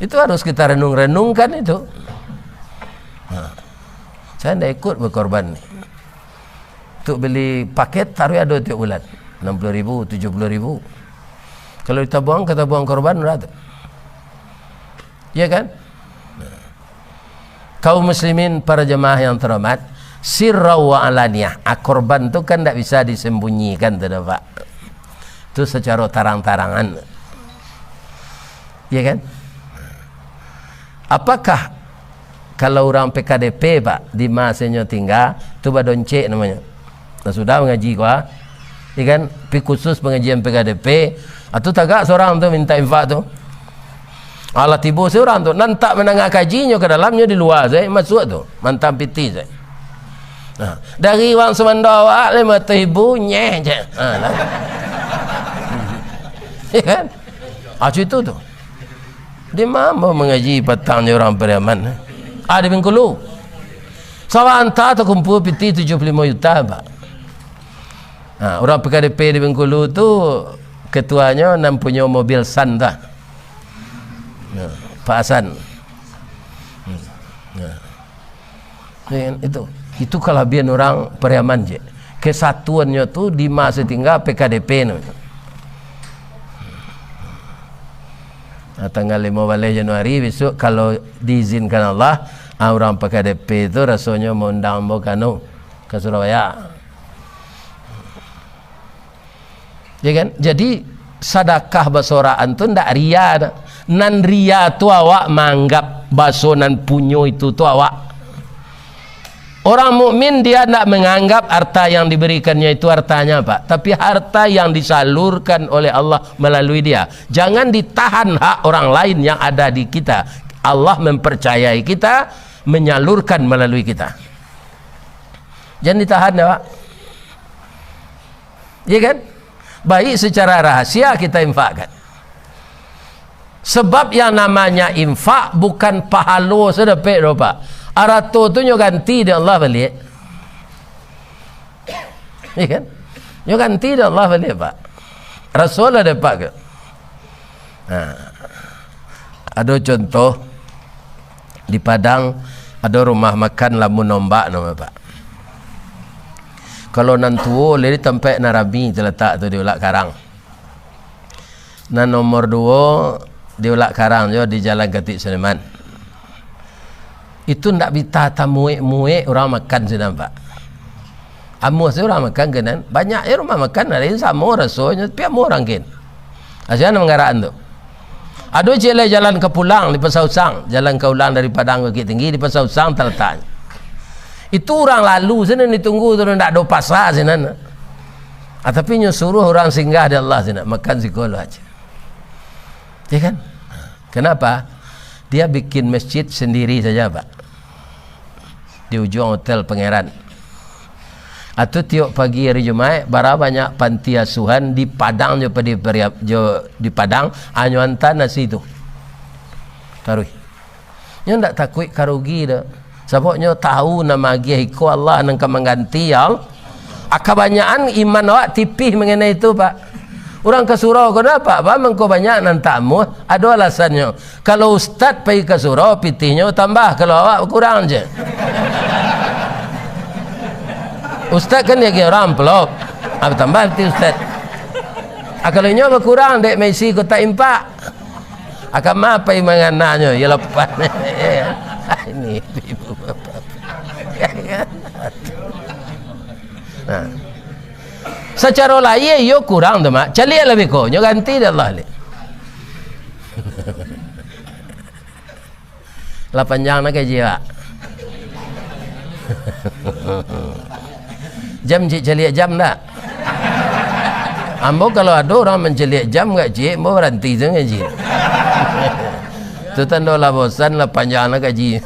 Itu harus kita renung-renungkan itu. Ha. Saya ndak ikut bakorban ni. Untuk beli paket, taruh ado tiap bulan. Enam puluh ribu, tujuh puluh ribu. Kalau ditabuang, ka tabuang korban, bara tu? Ya kan? Nah. Kaum muslimin, para jemaah yang terhormat, sirrau wa alaniyah. Ah, korban tu kan ndak bisa disembunyikan tu, dah, Pak. Tu secara tarang-tarangan. Ya kan? Apakah kalau urang P K D P, Pak, di ma se nyo tingga, tu badoncek namonyo. Nah, sudah mangaji ko, ah. Ya kan? Pi khusus pangajian P K D P, ah, tu tagak surang tu minta infak tu. Alah tibo surang tu, nan tak mandanga kajinyo ka dalamnyo di lua se, masuak tu, mantang pitih se. Nah, dari uang sumando awak limo ratuih ribu, nyeh je. Ha, lah. Ya kan? Ah, cuy tu tu. Di ma ambo mangaji patang jo urang Pariaman? Ah, di Bengkulu. Sawah anta takumpua pitih tujuah puluah limo juta, Pak. Ha, urang P K D P di Bengkulu tu, ketuanyo nan punyo mobil Sun tu. Ya, Pak Hasan. Hmm. Ya. Ya kan? Itu. Itu kalabiahan urang Pariaman, cek. Kesatuannyo tu di masa tinggal P K D P tu. Nah, tanggal limo baleh Januari besok, kalau diizinkan Allah, ah, urang P K D P tu rasonyo maundang ambo ka anu, ka Surabaya. Ya kan? Jadi, sadakah basoraan tu ndak ria doh. Nan ria tu awak maanggap baso nan punyo itu tu awak. Orang mukmin dia ndak menganggap harta yang diberikannya itu hartanya, Pak, tapi harta yang disalurkan oleh Allah melalui dia. Jangan ditahan hak orang lain yang ada di kita. Allah mempercayai kita, menyalurkan melalui kita. Jangan ditahan, ya, Pak. Ya kan? Baik secara rahasia kita infakkan. Sebab yang namanya infak bukan pahalo sajo dapek doh, Pak. Arato tu nyo ganti dek Allah baliak. Ya kan? Nyo ganti dek Allah baliak, Pak. Rasul lah dapek ke? Nah, ado contoh, di Padang ado rumah makan Lamun Ombak namo, Pak. Kalau nan tuo, lai di tampek nan rami talatak tu di Ulak Karang. Nan nomor duo di Ulak Karang jo, di Jalan Katik Sudirman. Itu ndak bisa tamuek-muek urang makan sinan, Pak. Amuah se urang makan ka nan. Banyak se rumah makan, ado nan samo rasonyo, tapi amuah urang kin. Asia nan mangarakan tu. Ado ciek lai jalan ka pulang di Pasar Usang, jalan ka pulang dari Padang Bukittinggi di Pasar Usang talataknyo. Itu urang lalu sinan ditunggu tu, ndak ado pasa sinan. Ah, tapi nyo suruah urang singgah di Allah sinan, makan siko lo aja. Ya kan? Kenapa? Dia bikin masjid sendiri saja, Pak. Di ujuang Hotel Pangeran. Atu tiok pagi hari Jumaik, bara banyak panti asuhan di Padang jo padi pariap-, jo di Padang, anyo anta nasi tu. Taruih. Nyo ndak takuik ka rugi doh. Sabab nyo tahu nan maagiah iko Allah nan ka mangganti, ya Allah. Ah, kabanyakan iman awak tipih mangenai itu, Pak. Urang ka surau ko dah, Pak, Pak, mangko banyak nan tamuah, ado alasannyo. Kalau ustad pai ka surau, pitihnyo tambah, kalau awak bakurang je. Ustad kan diagiah urang amplop, ah, tambah pitih ustad. Ah, kalau inyo bakurang, dek maisi kotak impak. Akan ma pai mangananyo, yo lapan. Ini ibu bapak. Nah. Sacaro lahia iyo kurang tu, Mak. Caliak lah beko, nyo ganti dek Allah ni. Lah panjang nak gaji, Pak. Jam cik caliak jam ndak? Ambo kalau ado urang mancaliak jam gak cik, ambo baranti tu ngaji. Tu tando lah bosan, lah panjang lah gaji.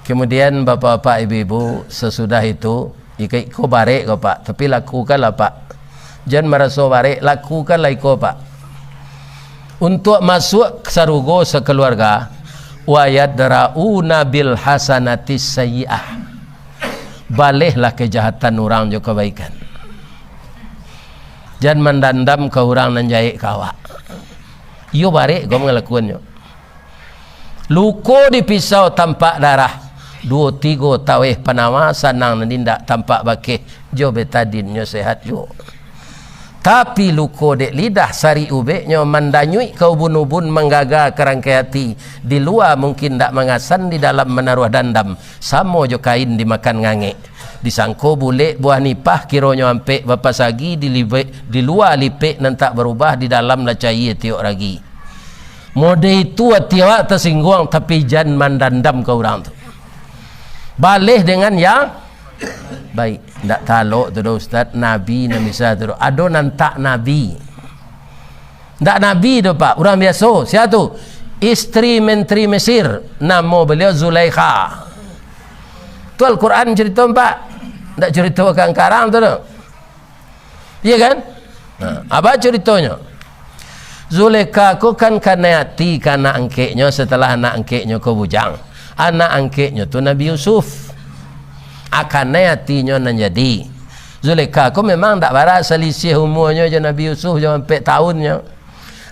Kemudian, bapak-bapak, ibu-ibu, sesudah itu, iko-iko barek ko, Pak, tapi lakukanlah, Pak. Jan maraso barek, lakukanlah iko, Pak. Untuak masuak sarugo sakaluarga, wa yadra'una bil hasanatis sayyi'ah. Balehlah kejahatan urang jo kabaikan. Jan mandandam ka urang nan jahek ka awak. Iyo barek ko mangalakuannyo. Luko di pisau tampak darah, duo tigo taweh panawa, sanang nan indak tampak bakeh, jo betadin nyo sehat juo. Tapi luko dek lidah, sarik ubeknyo mandanyuik ka ubun-ubun, manggaga ka rangkai ati, di lua mungkin ndak mangasan, di dalam manaruah dandam, samo jo kain dimakan ngangek. Disangko bulek buah nipah, kironyo ampek bapasagi, di libek, di lua lipek nan tak barubah, di dalam lah caia tiok ragi. Mode itu ati awak tasingguang, tapi jan mandandam ka urang tu. Baleh dengan yang baik. Ndak talok tu doh, Ustaz, nabi nan bisa tu doh. Ado nan tak nabi. Ndak nabi doh, Pak, urang biaso. Sia tu? Istri Menteri Mesir, namo baliau Zulaikha. Tu Al-Quran carito, Pak. Ndak carito urang karang tu doh. Iya kan? Nah, apa caritonyo? Zulekha ko kan kanai ati ka anak angkeknyo, setelah anak angkeknyo ko bujang. Anak angkeknyo tu Nabi Yusuf. A, kanai atinyo nan jadi. Zulekha ko memang ndak bara salisiah umuanyo jo Nabi Yusuf, jo ampek taunnyo.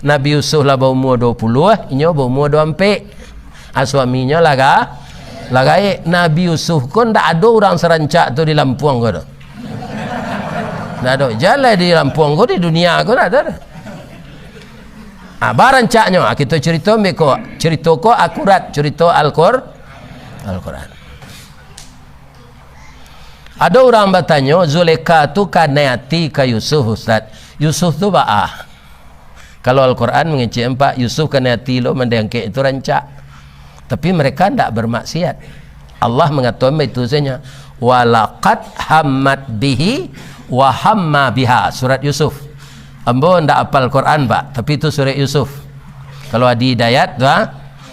Nabi Yusuf lah baumua duo puluah, inyo baumua duo ampek. A, suaminyo lah ga-, lah gaek. Nabi Yusuf ko ndak ado urang sarancak tu di Lampuang ko tu. Ndak ado. Jalai di Lampuang ko, di dunia ko ndak ado. A, barancaknyo, a, kito carito ambiak ko. Carito ko akurat, carito Al-Qur-, Al-Quran. Ado urang batanyo, Zulekha tu kanai ati ka Yusuf, Ustaz. Yusuf tu baa? Kalau Al-Quran mangecek ampek, Yusuf kanai ati lo mandeh angkek itu rancak. Tapi mereka ndak bermaksiat. Allah mangatokan baitu sajo. "Walaqad hammat bihi wa hamma biha." Surat Yusuf. Ambo ndak apal Quran, Pak, tapi itu surat Yusuf. Kalau Adi Hidayat tu, ha?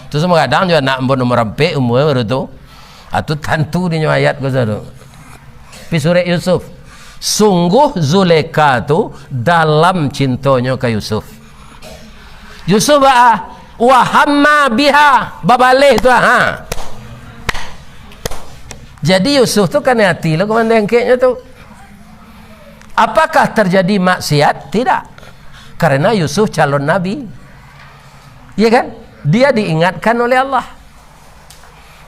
Tu samo kadang jo anak ambo nomor ampek umua baru tu. A, tu tantu dinyo ayat ko sado. Pi surek Yusuf. Sungguh Zulekha tu dalam cintonyo ka Yusuf. Yusuf baa? Wa hamma biha, babaleh tu, ha. Jadi Yusuf tu kanai ati lo ka mandeh angkeknyo tu. Apakah terjadi maksiat? Tidak. Karena Yusuf calon nabi. Iya kan? Dia diingatkan oleh Allah.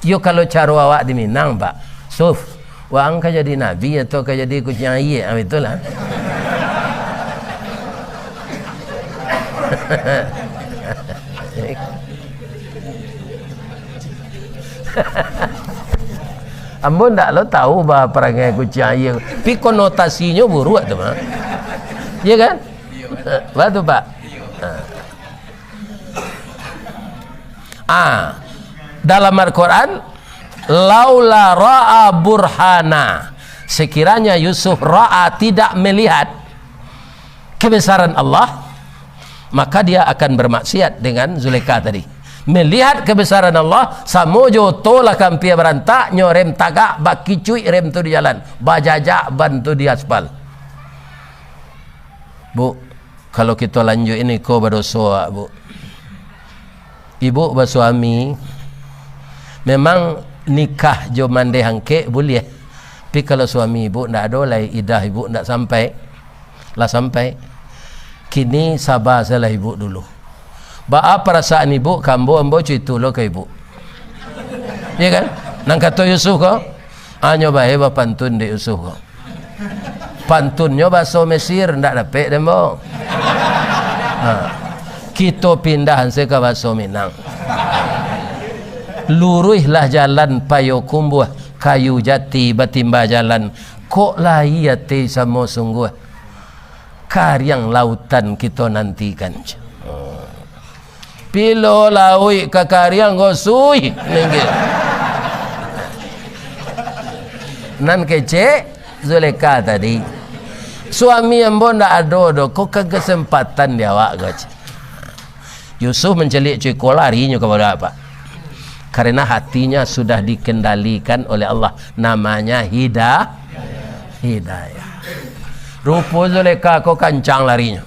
Yo, kalau caro awak di Minang, Pak, Suf, waang ka jadi nabi atau ka jadi kuciang aia? Ah, itulah. Ambo ndak lo tahu bah parangai kuciang aia, tapi konotasinyo buruak tu mah. Iya kan? Baa tu, Pak? Ah. Ah, dalam Al-Quran, "Laula ra'a burhana." Sekiranya Yusuf ra'a, tidak melihat kebesaran Allah, maka dia akan bermaksiat dengan Zulekha tadi. Melihat kebesaran Allah, samo jo oto lah ka ampia barantak, nyo rem tagak, bakicuik rem tu di jalan, bajajak ban tu di aspal. Bu, kalau kito lanjuik ini ko badoso, Bu. Ibuk basuami, memang nikah jo mandeh angkek buliah. Tapi kalau suami ibuk ndak ado lai, idah ibuk ndak sampai, lah sampai. Kini saba sajolah ibuk dulu. Baa parasaan ibuk ka ambo, ambo carito lo ka ibuk. Iya kan? Nan kato Yusuf ko, hanyo bae bapantun dek Yusuf ko. Pantunnyo baso Mesir, ndak dapek dek ambo. Ha. Kito pindah se ka baso Minang. Luruihlah jalan Payokumbuah, kayu jati batimba jalan. Kok lai ati samo sungguah, kariang lautan kito nantikan. Ha. Pilo lauik ka kariang ko, suih, ninggek. Nan kecek, Zulekha tadi. Suami ambo ndak ado doh, ko ka kesempatan di awak ko, cek. Yusuf mancaliak cuko, larinyo ka bawah, Pak. Karena hatinya sudah dikendalikan oleh Allah. Namanya hida-, hidayah. Rupo Zulekha ko kancang larinyo.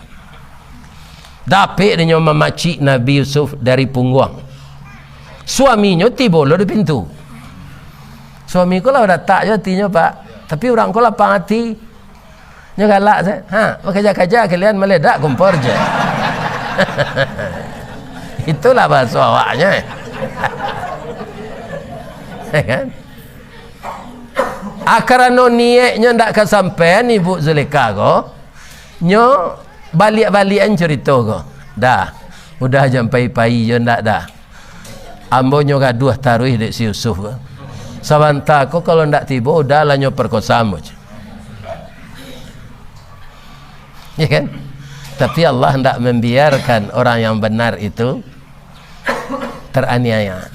Dapek dinyo mamacik Nabi Yusuf dari pungguang. Suaminyo tibo lo di pintu. Suami ko lah datak jo atinyo, Pak. Tapi urang ko lapang ati. Nyo galak se. Ha, bakaja-kaja kalian maledak kompor je. Itulah bahaso awaknyo, eh. Ya kan? Ah, karano nieknyo ndak kasampaian Ibuk Zulekha ko, nyo baliak-baliakan carito ko. Dah, udah jan pai-pai jo ndak dah. Ambo nyo gaduah taruih dek si Yusuf ko. Sabanta ko kalau ndak tibo, udahlah nyo perkosa ambo. Ya kan? Tapi Allah ndak membiarkan orang yang benar itu teraniaya.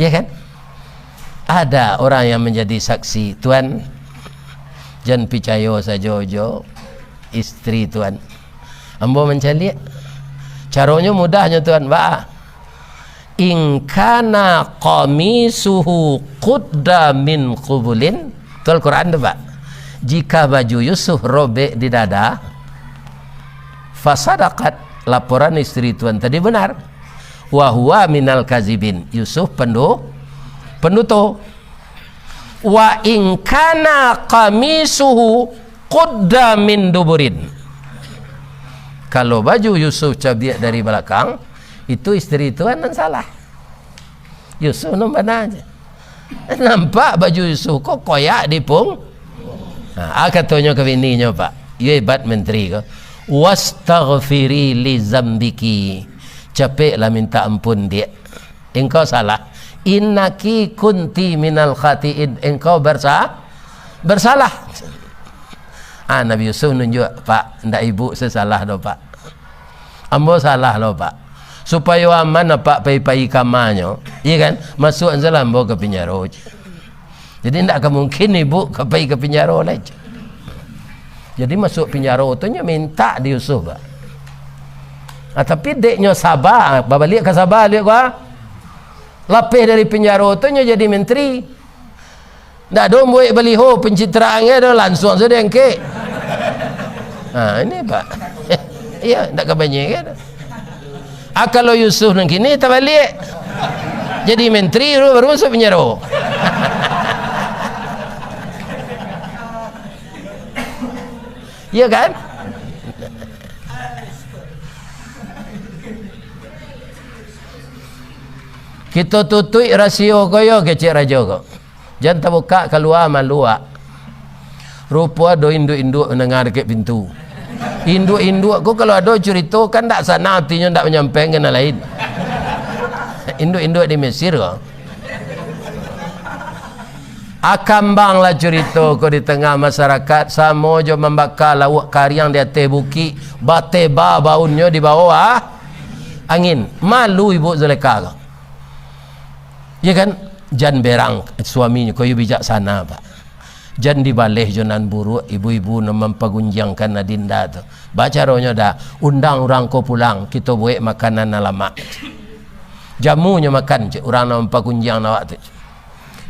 Ya kan? Ada orang yang menjadi saksi, "Tuan, jan picayo sajo jo istri Tuan. Ambo mancaliak. Caronyo mudahnyo, Tuan, baa? In kana qamisuhu qudda min qubulin." Tu Al-Quran tu, Pak. Jika baju Yusuf robek di dada, fasadaqat, Laporan istri tuan tadi benar. Wa huwa minal kazibin. Yusuf pendu-, penduto. Wa in kana qamisuhu qudda min duburin. Kalau baju Yusuf cabiak dari balakang, itu istri tuan nan salah. Yusuf nan bana je. Nampak baju Yusuf ko koyak di pung-, ha, a katonyo ka bininyo, Pak. Iyo hebat menteri ko. "Wastaghfiri li zambiki." Capeklah minta ampun, Diak. Engkau salah. "Innaki kunti minal khatiin." Engkau bersa-, bersalah. Ah, Nabi Yusuf nunjuak, "Pak, ndak ibu sasalah doh, Pak. Ambo salah lo, Pak. Supayo aman apak pai-pai kamanyo, iya kan? Masuak salah ambo ka pinjaro." Jadi, ndak ka mungkin ibu ka pai ka pinjaro lai. Jadi, masuak pinjaro tu nyo mintak di Yusuf, Pak. Ah, tapi dek nyo saba, babaliak ka saba, liak gua. Lapeh dari pinjaro tu nyo jadi menteri. Ndak ado buek baliho, pencitraan ge ado, lansuang sudah angkek. Ha, ini, Pak. Iya, ndak ka banyia ge. Ah, kalau Yusuf nan kini tabaliak. Jadi menteri dulu, baru masuk penjara. Iya kan? Kito tutuik rasio ko yo, kecek rajo ko. Jan tabukak kalua malu, wak. Rupo ado induak-induak mandanga dakek pintu. Induak-induak ko kalau ado curito, kan ndak sanang atinyo ndak manyampaikan ka nan lain. Induak-induak di Mesir ko. Akambanglah curito ko di tangah masarakat, samo jo mambaka lauak kariang di ateh bukik, bateba baunnyo di bawah angin. Malu ibu Zulekha ko. Iya kan? Jan berang suaminyo ko, iyo bijaksana, Pak. Jan dibaleh jo nan buruak, ibu-ibu nan mampagunjiangkan adinda tu. Bacaronyo dah, undang urang ko pulang, kito buek makanan nan lamak. Jamunyo makan, cek, urang nan mampagunjiang awak tu.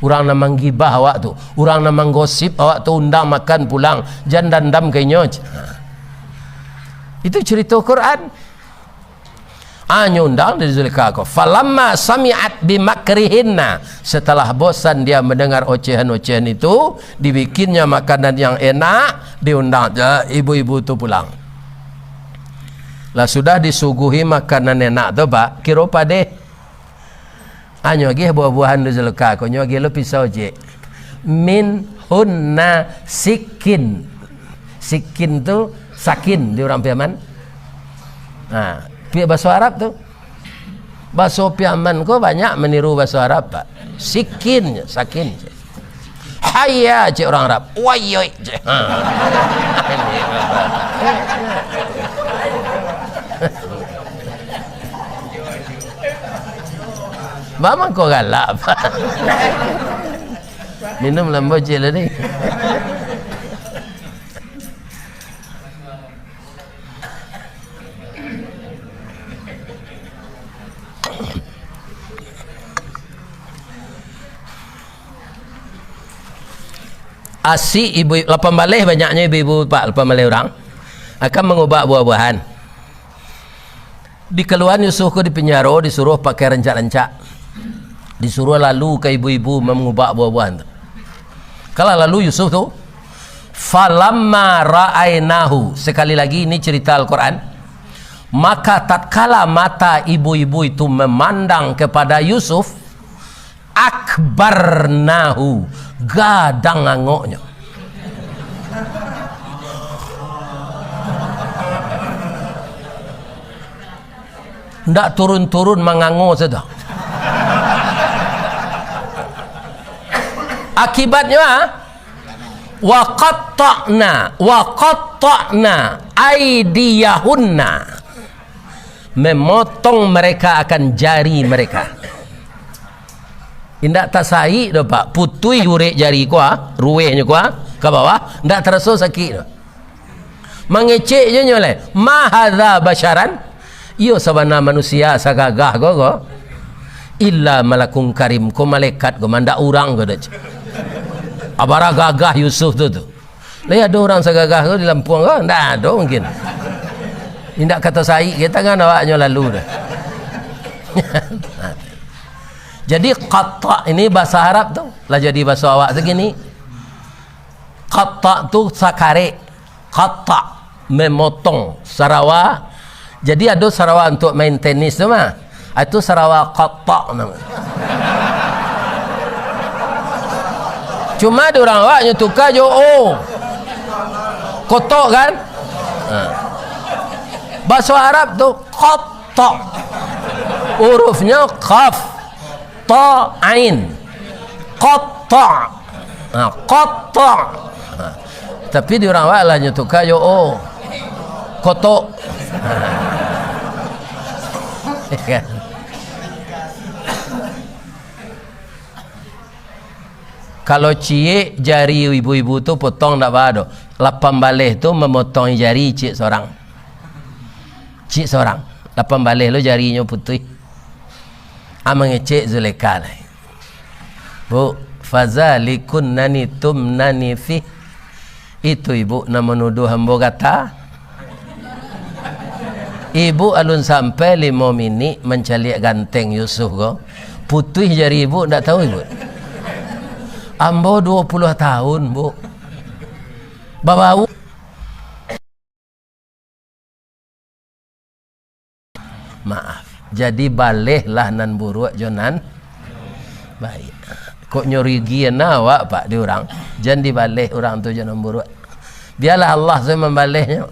Urang nan manggibah awak tu, urang nan manggosip awak tu, undang makan pulang, jan dandam ka inyo, cek. Ha. Itu curito Quran. Anyo undang dari Zulekha ko. "Falamma sami'at bimakrihinna." Setelah bosan dia mendengar ocehan-ocehan itu, dibikinnya makanan yang enak, diundang je ibu-ibu tu pulang. Lah sudah disuguhi makanan enak tu, Pak, kiro padeh. Anyo agih buah-buahan di Zulekha ko, nyo agih lo pisau, cek. "Min hunna sikin." Sikin tu sakin di urang Piaman. Nah, pi-, baso Arab tu. Baso Piaman ko banyak maniru baso Arab, Pak. Sikin, sakin. Hayya, cek urang Arab. Wayoi, cek. Ha. Ba mangko galak, Pak. Minum lambo ciek lah ni. Asik ibu, lapan baleh banyaknyo ibu-ibu, Pak, lapan baleh urang. Akan mangubak buah-buahan. Dikaluaan Yusuf ko di pinjaro, disuruah pakai rancak-rancak. Disuruah lalu ka ibu-ibu mangubak buah-buahan tu. Kalah lalu Yusuf tu, "Falamma ra'ainahu." Sekali lagi, ini cerita Al-Quran. Maka tatkala mata ibu-ibu itu memandang kepada Yusuf, akbarnahu, gadang angoknyo. Ndak turun-turun, mangango sajo. Akibatnyo, ah, wa qatta'na, wa qatta'na aidiyahunna. Memotong mereka akan jari mereka. Indak tasaik doh, Pak. Putuih urek jari ko, ah, ruwehnyo ko, ah, ka bawah, ndak taraso sakik doh. Mangecek je nyo lai, "Ma hadza basyaran?" Iyo sabana manusia sagagah ko, ko. "Illa malakun karim," ko malaikat ko, mandak urang ko doh. Abara gagah Yusuf tu, tu. Lai ado urang sagagah ko di Lampung ko? Ndak ado mungkin. Indak kato saik, ka tangan awaknyo lalu dah. Jadi, qatta' ini bahasa Arab tu, lah jadi bahasa awak tu kini. Qatta' tu sakarek. Qatta', memotong. Sarawa. Jadi, ado sarawa untuk main tenis tu mah. Ah, itu sarawa qatta' namo. Cuma di urang awak nyo tuka jo o. Kotok kan? Ha. Bahaso Arab tu qatta'. Hurufnyo qaf, ta, ain. Qatta'. Ha, qatta'. Ha. Tapi di urang awak lah nyo tuka jo o. Kotok. Kan? Kalau ciek jari ibu-ibu tu potong ndak baa doh. Lapan baleh tu mamotong jari ciek sorang. Ciek sorang. Lapan baleh lo jarinyo putuih. Ah, mangecek Zulekha lai. "Bu, fazalikunna tumnani fih." Itu ibu nan manuduah ambo gata. Ibu alun sampai limo minik mancaliak ganteng Yusuf ko, putuih jari ibu, ndak tahu ibu. Ambo duo puluah tahun, Bu. Babau. Maaf. Jadi, balehlah nan buruak jo nan baiak. Kok nyo rugi na awak, Pak, di urang? Jan dibaleh urang tu jo nan buruak. Bialah Allah sajo mambalehnyo.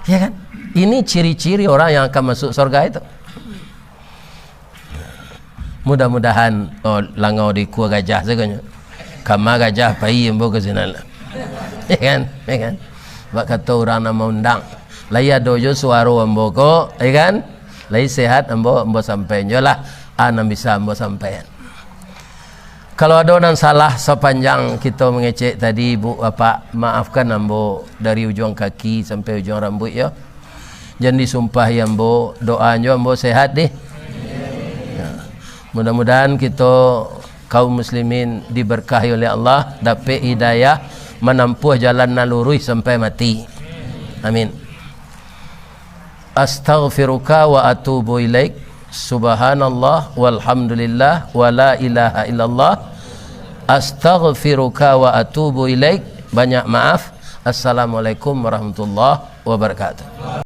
Ya kan? Ini ciri-ciri orang yang akan masuk surga itu. Mudah-mudahan, oh, langau di ikua gajah sagonyo. Kama gajah pai ambo ka sinan lah. Ya kan? Ya kan? Bak kato urang nan maundang. Lai ado jo suaro ambo ko, ya kan? Lai sehat ambo, ambo sampaian jo lah, ah, nan bisa ambo sampaian. Kalau ado nan salah sapanjang kito mangecek tadi, Ibu, Bapak, maafkan ambo dari ujuang kaki sampai ujuang rambuik, yo. Jan disumpahi ambo, doa nyo ambo sehat deh. Ya. Mudah-mudahan kito kaum muslimin diberkahi oleh Allah, dapek hidayah, manampuah jalan nan luruih sampai mati. Amin. Astaghfiruka wa atubu ilaik. Subhanallah walhamdulillah wa la ilaha illallah. Astaghfiruka wa atubu ilaik. Banyak maaf. Assalamualaikum warahmatullahi wabarakatuh.